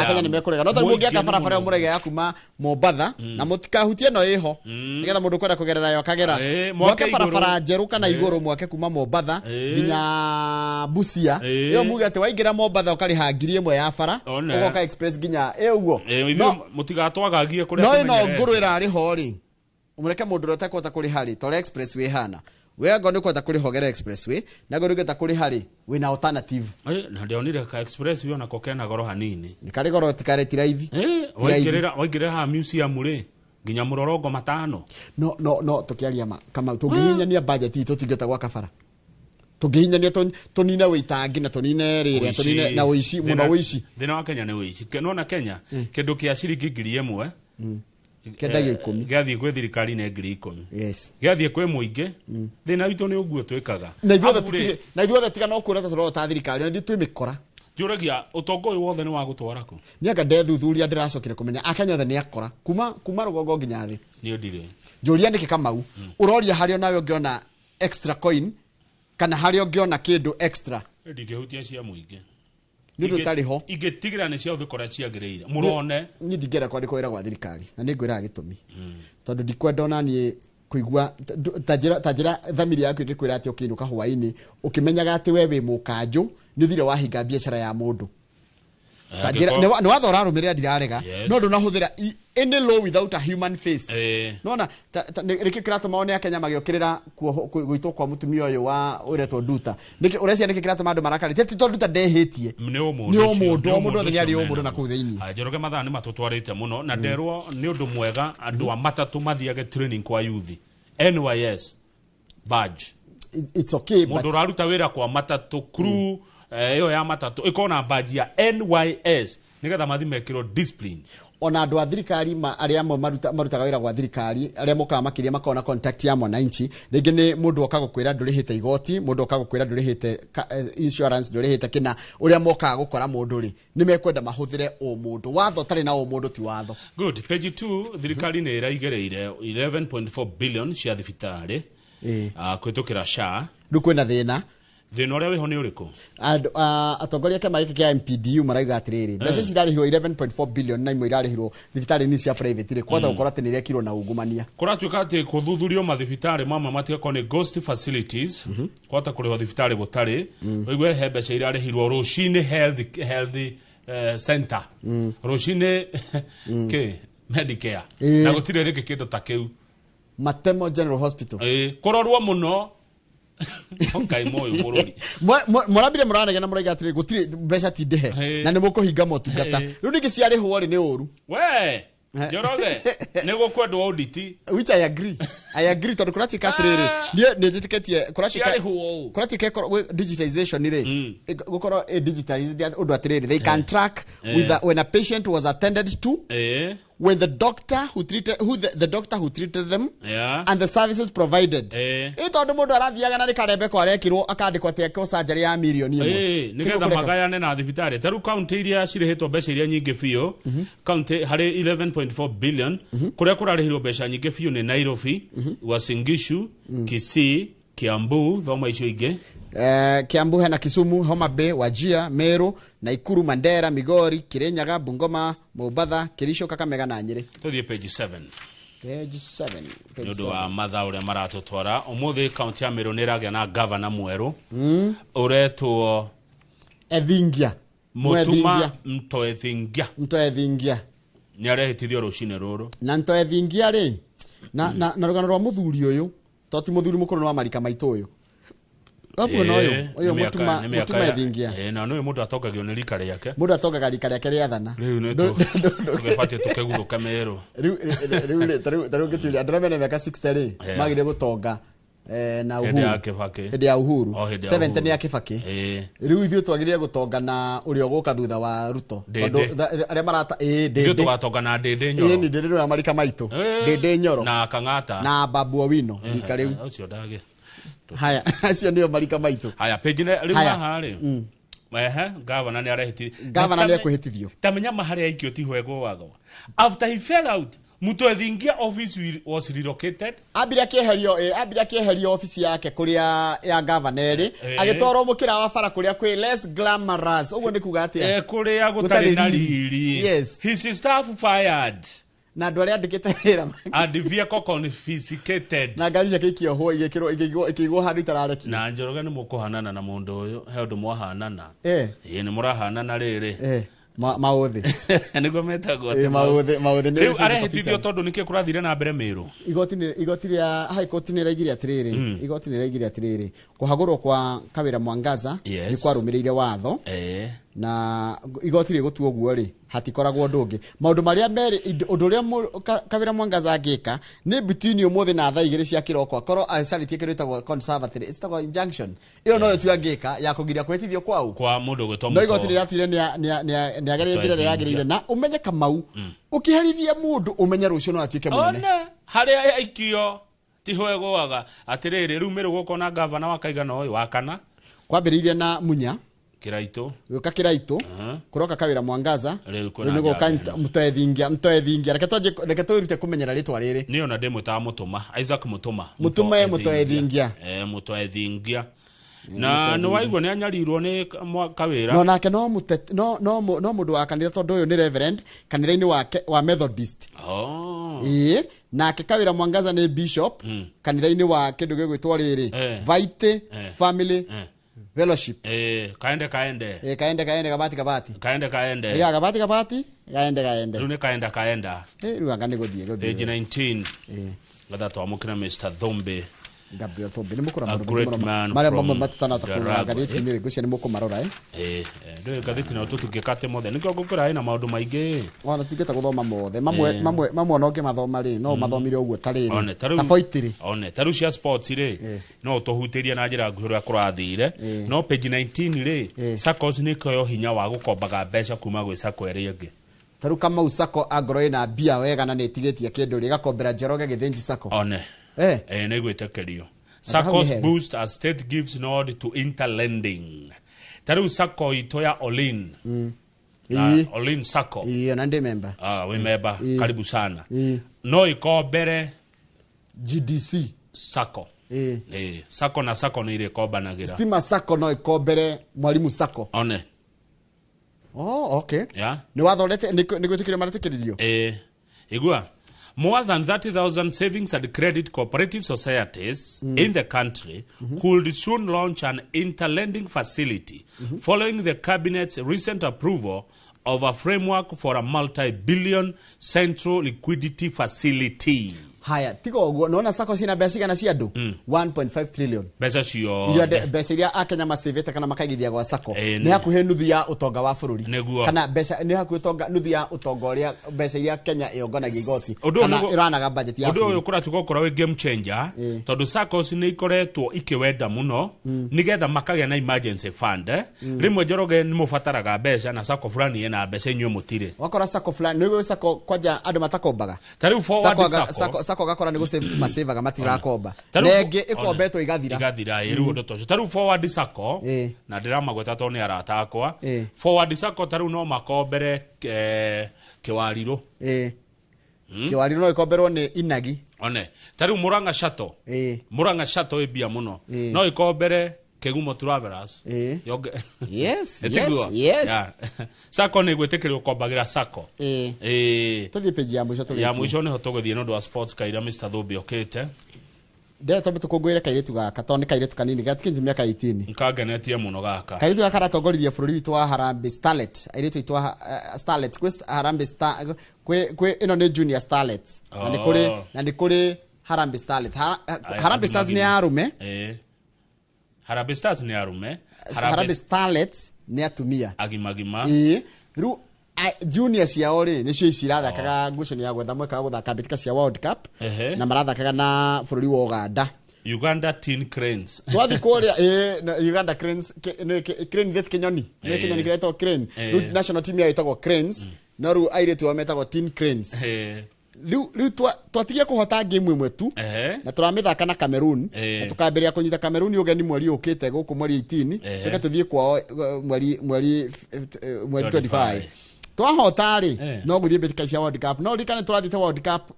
Akenya nĩ mekũrega. No tarĩu mũngĩaka barabara ĩyo mũraiga ya kuma Mombatha na mũtikahutie ĩno ĩho, nĩgetha mũndũ ũkwenda kũgerera yo akagera. Mwake barabara njerũ kana igũrũ mwake kuma Mombatha nginya Busia. Ĩyo muge atĩ waingĩra Mombatha ũkarĩha 1000 ya bara, ũgoka express nginya ĩ ũguo. Mũtigatwagagie kũrĩa. No ĩno ngũrũ ĩrarĩho rĩ, umureke mundu uria utakũhota kũrĩha rĩ, ta ũrĩa expressway hana, we angorwo nĩ ũkũhota kũrĩha ũgere expressway, na angorwo ndũngĩhota kũrĩha rĩ, wĩna alternative. Na ndionire ka expressway onako kena goro hanini. Nĩ karĩ goro tikarĩ ti raithi. Waingĩrĩra haha museum rĩ, nginya mũrorongo 5. No no no tũkĩaria ma Kamau, tũngĩhinyania budget itũ tũtingĩhota gwaka bara. Tũngĩhinyania tũnine wĩitangi na tũnine rĩrĩa, tũnine na ũici mũno ũici. Thĩna wa Kenya nĩ ũici. Nona Kenya kĩndũ kĩa ciringi 1000 kĩendagio 10. Gĩathiĩ gwĩ thirikari nĩ 10,000. Yes. Gĩathiĩ kwĩ mũingĩ. Thĩna witũ nĩ ũguo twĩkaga. Na ithuothe tiga no kuona ta tũrota thirikari, na ithuĩ twĩ mĩkora. Njũragia ũtonga ũyũ wothe nĩ wa gũtwara kũ? Nĩ anga ndethuthuria ndĩracokire kũmenya Akenya othe nĩ akora kuma rũgongo nginya thĩ. Niĩ ndirĩ. Njũria nĩkĩ Kamau, ũroria harĩa onawe ũngĩona extra coin kana harĩa ũngĩona kĩndũ extra. Ndingĩhutia cia mũingĩ. Nĩ ũndũ ũtarĩ ho. Ingĩtigĩra nĩ cia ũthĩ kũrĩa ciagĩrĩire. Mũrone. Niĩ ndingĩenda kwandĩkwo wĩra gwa thirikari na nĩ ngwĩraga gĩtũmi. Tondũ ndikwenda ona niĩ kũigua ta njĩra thamiri yaku ĩngĩkwĩra atĩ ũkĩinũka hwaĩ-inĩ ũkĩmenyaga atĩ we wĩ mũkanjũ nĩ ũthire wahinga biacara ya mũndũ. Nĩ watho ũrarũmĩrĩra ndirarega, no ndũnahũthĩra any law without a human face. Nona nĩkĩo kĩratũma one Akenya magĩũkĩrĩra gũitwo kwa mũtumia ũyũ wa ũretwo Nduta. Nĩkĩ ũreciria nĩkĩ kĩratũma andũ marakare? Ti tondũ Nduta ndehĩtie. Nĩ ũmũndũ. Nĩ ũmũndũ, o mũndũ othe nĩ arĩ ũmũndũ na kũu thĩinĩ. Njoroge mathaa nĩ matũtwarĩte mũno na nderwo nĩ ũndũ mwega andũ a matatũ mathiage training kwa youth. NYS badge. It's okay but mũndũ ũraruta wĩra kwa matatũ crew ĩyo ya matatũ ĩkorwo na badge ya NYS nĩgetha mathiĩ mekĩrwo discipline. Ona andũ a thirikari arĩa amwe marutaga wĩra gwa thirikari arĩa mokaga makĩria makoragwo na contact ya mwananchi, rĩngĩ nĩ mũndũ oka gũkwĩra ndũrĩhĩte igoti, mũndũ oka gũkwĩra ndũrĩhĩte insurance, ndũrĩhĩte kĩna, ũrĩa mokaga gũkora mũndũ rĩ, nĩ mekwenda mahũthĩre ũmũndũ. Watho ũtarĩ na ũmũndũ ti watho. Good. Page 2, thirikari nĩ ĩraigĩrĩire 11.4 billion cia thibitarĩ kũhĩtũkĩra SHA. Rĩu kwĩna thĩna. Thĩna ũrĩa wĩho nĩ ũrĩkũ? Andũ atongoria a kĩama gĩkĩ kĩa MPDU marauga atĩrĩrĩ, mbeca ici irarĩhirwo 11.4 billion na imwe irarĩhirwo thibitarĩ-inĩ cia private rĩ, kwahota gũkorwo atĩ nĩ irekirwo na ungumania. Kũratuĩka atĩ kũthuthurio mathibitarĩ mamwe matigakorwo nĩ ghost facilities, kwahota kũrĩhwo thibitarĩ gũtarĩ. Ũigue he mbeca irarĩhirwo rũcinĩ health center, rũcinĩ kĩ Medicare, na gũtirĩ rĩngĩ kĩndũ ta kĩu. Matemo General Hospital. Kũrorwo mũno Ngai moyo bũrũri. Mũrambire mũranegena mũraiga atĩrĩ gũtirĩ mbeca ti ndĩhe na nĩ mũkũhinga motungata. Rĩu ningĩ ciarĩhwo rĩ nĩ ũru. We Njoroge, nĩ gũkwendwo audit. Which I agree. I agree tondũ kũratuĩka atĩrĩrĩ, niĩ nĩ njĩtĩkĩtie kũratuĩka Ciarĩhwo ũũ. Kũratuĩka ĩkorwo digitization rĩ, gũkorwo ĩ digitized ũndũ atĩrĩrĩ, they can track with the, when a patient was attended to, when the doctor who treated who the doctor who treated them and the services provided. Ĩ tondũ mũndũ arathiaga na nĩ karembeko arekirwo akandĩkwo atĩ ekwo surgery ya mirioni ĩmwe. Nĩgetha Kĩguo kũreka. Magayane na thibitarĩ. Ta rĩu kaunti iria cirĩhĩtwo mbeca iria nyingĩ biũ, kaunti harĩ 11.4 billion, kũrĩa kũrarĩhirwo mbeca nyingĩ biũ nĩ Nairobi, Uasin Gishu, Kisii, Kiambu, thoma icio ingĩ. Kiambu hena Kisumu, Homa Bay, Wajir, Meru, Naikuru, Mandera, Migori, Kirinyaga, Bungoma, Mombasa, Kericho, Kakamega na Nyeri. Tũthiĩ page 7. Page 7. Nĩ ũndũ wa mathaa ũrĩa maratũtwara ũmũthĩ, kaunti ya Meru nĩ ĩragĩa na gavana mwerũ ũretwo Ethingia. Mũtuma Mtoethingia. Mtoethingia. Nĩ arehĩtithio rũcinĩ rũrũ. Na Mtoethingia rĩ, na rũgano rwa mũthuri ũyũ, to ti mũthuri mũkũrũ, nĩ wa marika maitũ ũyũ. Wakuona ũyũ, ũyũ Mũtuma Mũtuma Ethingia. Na nĩ mũndũ atongagio nĩ rika rĩake. Mũndũ atongaga rika rĩake rĩathana. Rĩu nĩ tũgĩbatiĩ tũkĩguthũke Meru. Rĩu ta rĩu ngĩtuĩria andũ arĩa mena mĩaka 60 rĩ, magire gũtonga na Hĩndĩ Uhuru. ya Kibaki. Hĩndĩ ya Uhuru. O hĩndĩ ya 70 Uhuru. nĩ ya Kibaki. Rĩu ithuĩ twagĩrĩire gũtonga na ũrĩa ũgũka thutha wa Ruto. Ndĩndĩ. Tondũ arĩa marata ĩĩ Ithuĩ Ndĩndĩ. tũgatonga na Ndĩndĩ Nyoro. Ĩĩ ni Ndĩndĩ nĩwe marika maitũ. Ndĩndĩ Nyoro. Na Kang'ata. Na Babu Owino rika rĩu. Ũcio ndagĩ. Haya, acio nĩo marika maitũ. Haya, page rĩu Haya. haha rĩ. Ehe, gavana nĩ arehĩtithio. Gavana nĩ ekwĩhĩtithio. Ta menya harĩa aikio tiho egũagwo. After he fell out, Mtoethingia office was relocated. Ambire akĩeherio, ambire akĩeherio obici yake kũrĩa ya gavana ĩrĩ, agĩtwarwo mũkĩra wa bara kũrĩa kwĩ less glamorous. Ũguo nĩ kuga atĩa? Kũrĩa gũtarĩ na riri. Yes. His staff fired. Na andũ arĩa andĩkĩte wĩra And the vehicle confiscated. Na ngari ciake ikĩohwo igĩkĩrwo ikĩigwo handũ itararekio. Na Njoroge nĩ mũkũhanana na mũndũ ũyũ, he ũndũ mwahanana. Ĩĩ nĩ mũrahanana rĩrĩ. Maũthĩ. Nĩguo metagwo atĩ maũthĩ nĩ Rĩu physical arehĩtithio features. tondũ nĩkĩ kũrathire na mbere Meru? Igoti rĩa High Court nĩ raigire atĩrĩrĩ, igoti nĩ raigire atĩrĩrĩ, kũhagũrwo kwa Kawĩra Mwangaza nĩ kwarũmĩrĩire watho, na igoti rĩgũtua ũguo rĩ, hatikoragwo ũndũ ũngĩ. Maũndũ marĩa merĩ, ũndũ ũrĩa Kawĩra Mwangaza angĩka nĩ between ũmũthĩ na thaa 2 cia kĩroko akorwo acarĩtie kĩndũ gĩtagwo conservatory, ĩtagwo injunction ĩyo noyo tu angĩka ya kũgiria kwĩhĩtithio kwau kwa mũndũ ũgwĩtwo No igoti rĩratuire nĩ agereire njĩra ĩrĩa yagĩrĩire, na ũmenye Kamau, ũkĩherithia mũndũ ũmenye rũciũ no atuĩke mũnene. One harĩa aikio tiho egũaga. Atĩrĩrĩ, rĩu Meru gũkorwo na gavana wa kaigana ũyũ wa kana. Kwambĩrĩirie na Munya Kiraitũ. Gũka Kiraitũ, kũroka Kawĩra Mwangaza, Rĩu rĩu kwĩna nĩ gũka Njambe. Mtoethingia. Mtoethingia, reke twanjie, reke twĩrute kũmenyera rĩtwa rĩrĩ. Niĩ ona ndĩmwĩtaga Mũtũma, Isaac Mũtũma. Mũtũma Mũtoethingia. Mũtoethingia. Na nĩ waigua nĩ anyarirwo nĩ Kawĩra. No nake no mũtet, no no no mũndũ wa kanitha, tondũ ũyũ nĩ reverend kanitha-inĩ wake wa Methodist. Ĩĩ, nake Kawĩra Mwangaza nĩ bishop kanitha-inĩ wa kĩndũ gĩgwĩtwo rĩrĩ, Vaite Family Fellowship. Kaende kaende. Kaende kaende, kabati kabati. Kaende kaende. Ya kabati kabati, kaende kaende. Rĩu nĩ kaenda kaenda. Rĩu anga nĩ gũthiĩ Page gũthiĩ. 19. Gatha twamũkĩra Mr. Thumbi. Gabriel Thumbi nĩ mũkũra A mũno great mũno man marĩa from mamwe matũtanahota kũrora Ndaragwa. ngathĩti-inĩ rĩ, ngwĩciria nĩ mũkũmarora. Ndũĩ ngathĩti nayo tũtingĩkate mothe, nĩkĩo ngũkwĩra ĩna maũndũ maingĩ. Ona tingĩhota gũthoma mothe, mamwe mamwe mamwe ona ũngĩmathoma rĩ, no mathomire ũguo ta rĩrĩ One, ta rĩu- ta boiti rĩ. One ta rĩu cia sports rĩ, no ũtũhutĩrie na njĩra nguhĩ ũrĩa kũrathire, no page 19 rĩ, SACCOS nĩ ĩkoyo hinya wa gũkombaga mbeca kuma gwĩ SACCO ĩrĩa ĩngĩ. Ta rĩu Kamau Sacco angorwo ĩna mbia wega na nĩ ĩtigĩtie kĩndũ rĩ, ĩgakombera Njoroge Gĩthĩnji Sacco. One nĩ gwĩtĩkĩrio. Anga hau nĩ SACCOS hega. boost as state gives nod to interlending. Ta rĩu SACCO itũ ya Olin, na Olin Sacco. Ĩĩ, ona ndĩ member. Ah, wĩ member, karibu sana. Ĩĩ. No ĩkombere GDC Sacco. Sacco na Sacco nĩ irĩkombanagĩra. Stima Sacco no ĩkombere Mwalimu Sacco. One. Oh, okay. Yeah. Nĩ wathondete nĩ gwĩtĩkĩrio maretĩkĩririo. Igua. More than 30,000 savings and credit cooperative societies in the country could soon launch an interlending facility following the cabinet's recent approval of a framework for a multi-billion central liquidity facility. Haya, tiga ũguo nona Sacco cina mbeca cigana cia andũ? 1.5 trillion. Mbeca ciothe. Mbeca iria akenya macĩvĩte kana makaigithia gwa Sacco nĩ hakuhĩ nuthu ya ũtonga wa bũrũri. Nĩguo. Kana mbeca nĩ hakuhĩ ũtonga nuthu ya ũtonga ũrĩa mbeca iria Kenya ĩonganagia igoti kana ĩranaga budget ya ũndũ ũyũ bũrũri. kũratuĩka ũkorwo wĩ game changer tondũ SACCOs nĩ ikoretwo ikĩwenda mũno nĩgetha makagĩa na emergency fund. Rĩmwe Njoroge nĩ mũbataraga mbeca na SACCO fulani ĩna mbeca inyuĩ mũtirĩ. Wakora Sacco fulani nĩ Sacco kwanja andũ matakombaga. Ta rĩu Forward Sacco Sacco gakora nĩ gũsave masevaga matirakomba. Na ĩngĩ ĩkombetwo igathira. Igathira ĩ rĩu ũndũ ta ũcio. Ta rĩu Forward Sacco na ndĩramagweta tondũ nĩ arata akwa. Forward Sacco ta rĩu no makombere Kĩwarirũ. Kĩwarirũ no ĩkomberwo nĩ Inagi. One. Ta rĩu Murang'a Shuttle. Murang'a Shuttle ĩ mbia mũno. No ĩkombere Kĩgumo Travelers. Yes, yes, yes. Sacco nĩ gwĩtĩkĩrio gũkombagĩra Sacco. Tũthiĩ page ya mũico tũrĩkie. Ya mũico nĩho tũgũthiĩ nĩ ũndũ wa sports kaira Mr. Thũmbĩ okĩte. Ndĩrenda twambe tũkũngũĩre kairĩtu gaka tondũ nĩ kairĩtu kanini gatikinyĩtie mĩaka 18. Nkangenetie mũno gaka. Kairĩtu gaka karatongoririe bũrũri witũ wa Harambee Starlet. Airĩtu aitũ a Starlets kwĩ Harambee Star kwĩ ĩno nĩ Junior Starlets. Na nĩ kũrĩ Harambee Starlets. Harambee Stars nĩ ya arũme. Harambee Stars nĩ arume. Harambee Starlets nĩ atumia. Agimagima. Rĩu junior ciao rĩ nĩcio ici irathakaga ngucanio ya gwetha mweke wa gũthaka mbĩtĩka cia World Cup na marathakaga na bũrũri wa Uganda. Uganda Teen Cranes. Twathi kũrĩa Uganda Cranes Crane gĩti kĩnyoni. Nĩ kĩnyoni kĩretwo Crane. Rĩu national team yao ĩtagwo Cranes no rĩu airĩtu ao metagwo Teen Cranes. Rĩu twatigie kũhota game ĩmwe tu na tũramĩthaka na Cameroon na tũkambĩrĩria kũnyita Cameroon ũgeni mweri ũkĩte gũkũ mweri 18 coke tũthiĩ kwao mweri 25. Twahota rĩ no gũthiĩ mbĩtĩka cia World Cup. No ririkane tũrathiĩte World Cup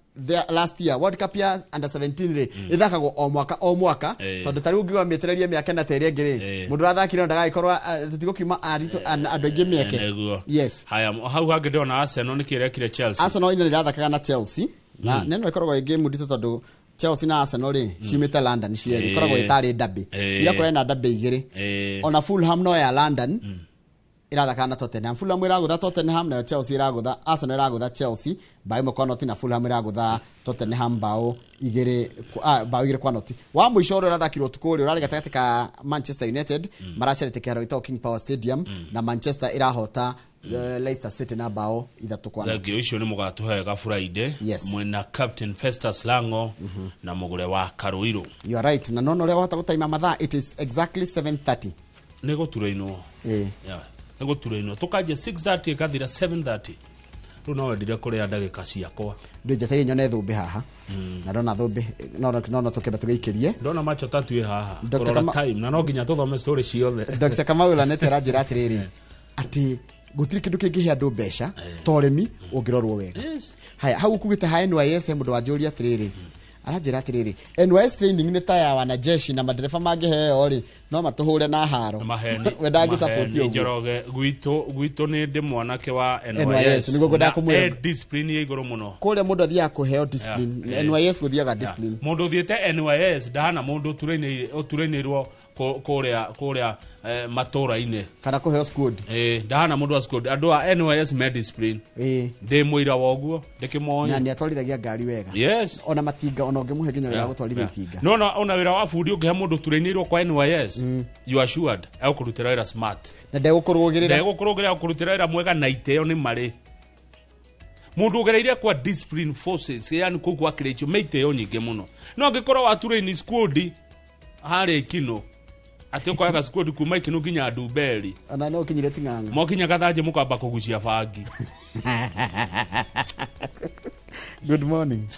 last year. World Cup ya under 17 rĩ ĩthakagwo o mwaka o mwaka tondũ ta rĩu ũngiuga mĩetererie mĩaka ĩna ta ĩrĩa ĩngĩ rĩ mũndũ ũrathakire ndagagĩkorwo tũtigũkiuma andũ aingĩ mĩeke. Yes. Haya, hau hangĩ ndĩrona Arsenal nĩkĩ ĩrekire Chelsea. Arsenal ĩno ĩrathakaga na Chelsea na neno ĩkoragwo ĩ game nditũ tondũ Chelsea na Arsenal rĩ ciumĩte London cierĩ ĩkoragwo ĩtarĩ derby. Ira kũrĩ na derby igĩrĩ. Ona Fulham no ya London irathaka na Tottenham. Fulham ĩragũtha Tottenham nayo Chelsea ĩragũtha Arsenal ĩragũtha Chelsea bao ĩmwe kwa noti na Fulham ĩragũtha Tottenham bao igĩrĩ kwa noti. Wa mũico ũrĩa ũrathakirwo ũtukũ ũrĩa ũrarĩ gatagatĩ ka Manchester United maracerete kĩharo gĩtagwo King Power Stadium na Manchester ĩrahota Leicester City na bao 3 kwa noti. Thengio icio nĩ mũgatũhega Friday mwena Captain Festus Lango na mũgũre wa Karũirũ. You are right. Na nono ũrĩa wahota gũtaima mathaa it is exactly 7:30. Nĩ gũturainwo. Nĩgũturainwo tũkanjia 6:30 ĩgathira 7:30. Rĩu no wendire kũrĩa ndagĩka ciakwa. Ndĩ njetereire nyone thũmbĩ haha. Na ndona thũmbĩ no tũkĩmba tũgĩikĩrie. Ndona macho tatu ĩ haha. Kũrora time na no nginya tũthome story ciothe. Dr. Kamau Lanete aranjĩra atĩrĩrĩ atĩ gũtirĩ kĩndũ kĩngĩhe andũ mbeca ta ũrĩmi ũngĩrorwo wega. Haya, hau ũkugĩte ha NYS he mũndũ wanjũria atĩrĩrĩ aranjĩra atĩrĩrĩ NYS training nĩ ta ya wanajeshi na madereba mangĩheo rĩ no matũhũre na haro. We ndangĩ-support ũguo. Njoroge gwitũ nĩ ndĩ mwanake wa NYS nĩguo ngwendaga kũmwĩra. Discipline ya igũrũ mũno. Kũrĩa mũndũ athiaga kũheo discipline. NYS gũthiaga discipline. Mũndũ ũthiĩte NYS ndahana mũndũ ũturainĩirwo kũrĩa matũra-inĩ kana kũheo squad. Ndahana mũndũ wa squad. Andũ a NYS me discipline. Ndĩ mũira wa ũguo ndĩkĩmoĩ. Na nĩ atwarithagia ngari wega. Yes. Ona matinga ona ũngĩmũhe nginya wĩra wa gũtwarithia itinga. No ona wĩra wa bundi ũngĩhe mũndũ ũturainĩirwo kwa NYS you are assured egũkũrutĩra wĩra smart. Na ndegũkũrũgĩrĩra. Ndegũkũrũgĩrĩra egũkũrutĩra wĩra mwega na itĩo nĩ marĩ. Mũndũ ũgereire kwa discipline forces yani kũu gwa kĩrĩcho me itĩo nyingĩ mũno. No angĩkorwo waturaini squad harĩa Ikino atĩ ũkoyaga squad kuma Ikino nginya Ndumberi. Ona no ũkinyire Ting'ang'a. Mokinya Gathanjĩ mũkamba kũgucia bangi. Good morning.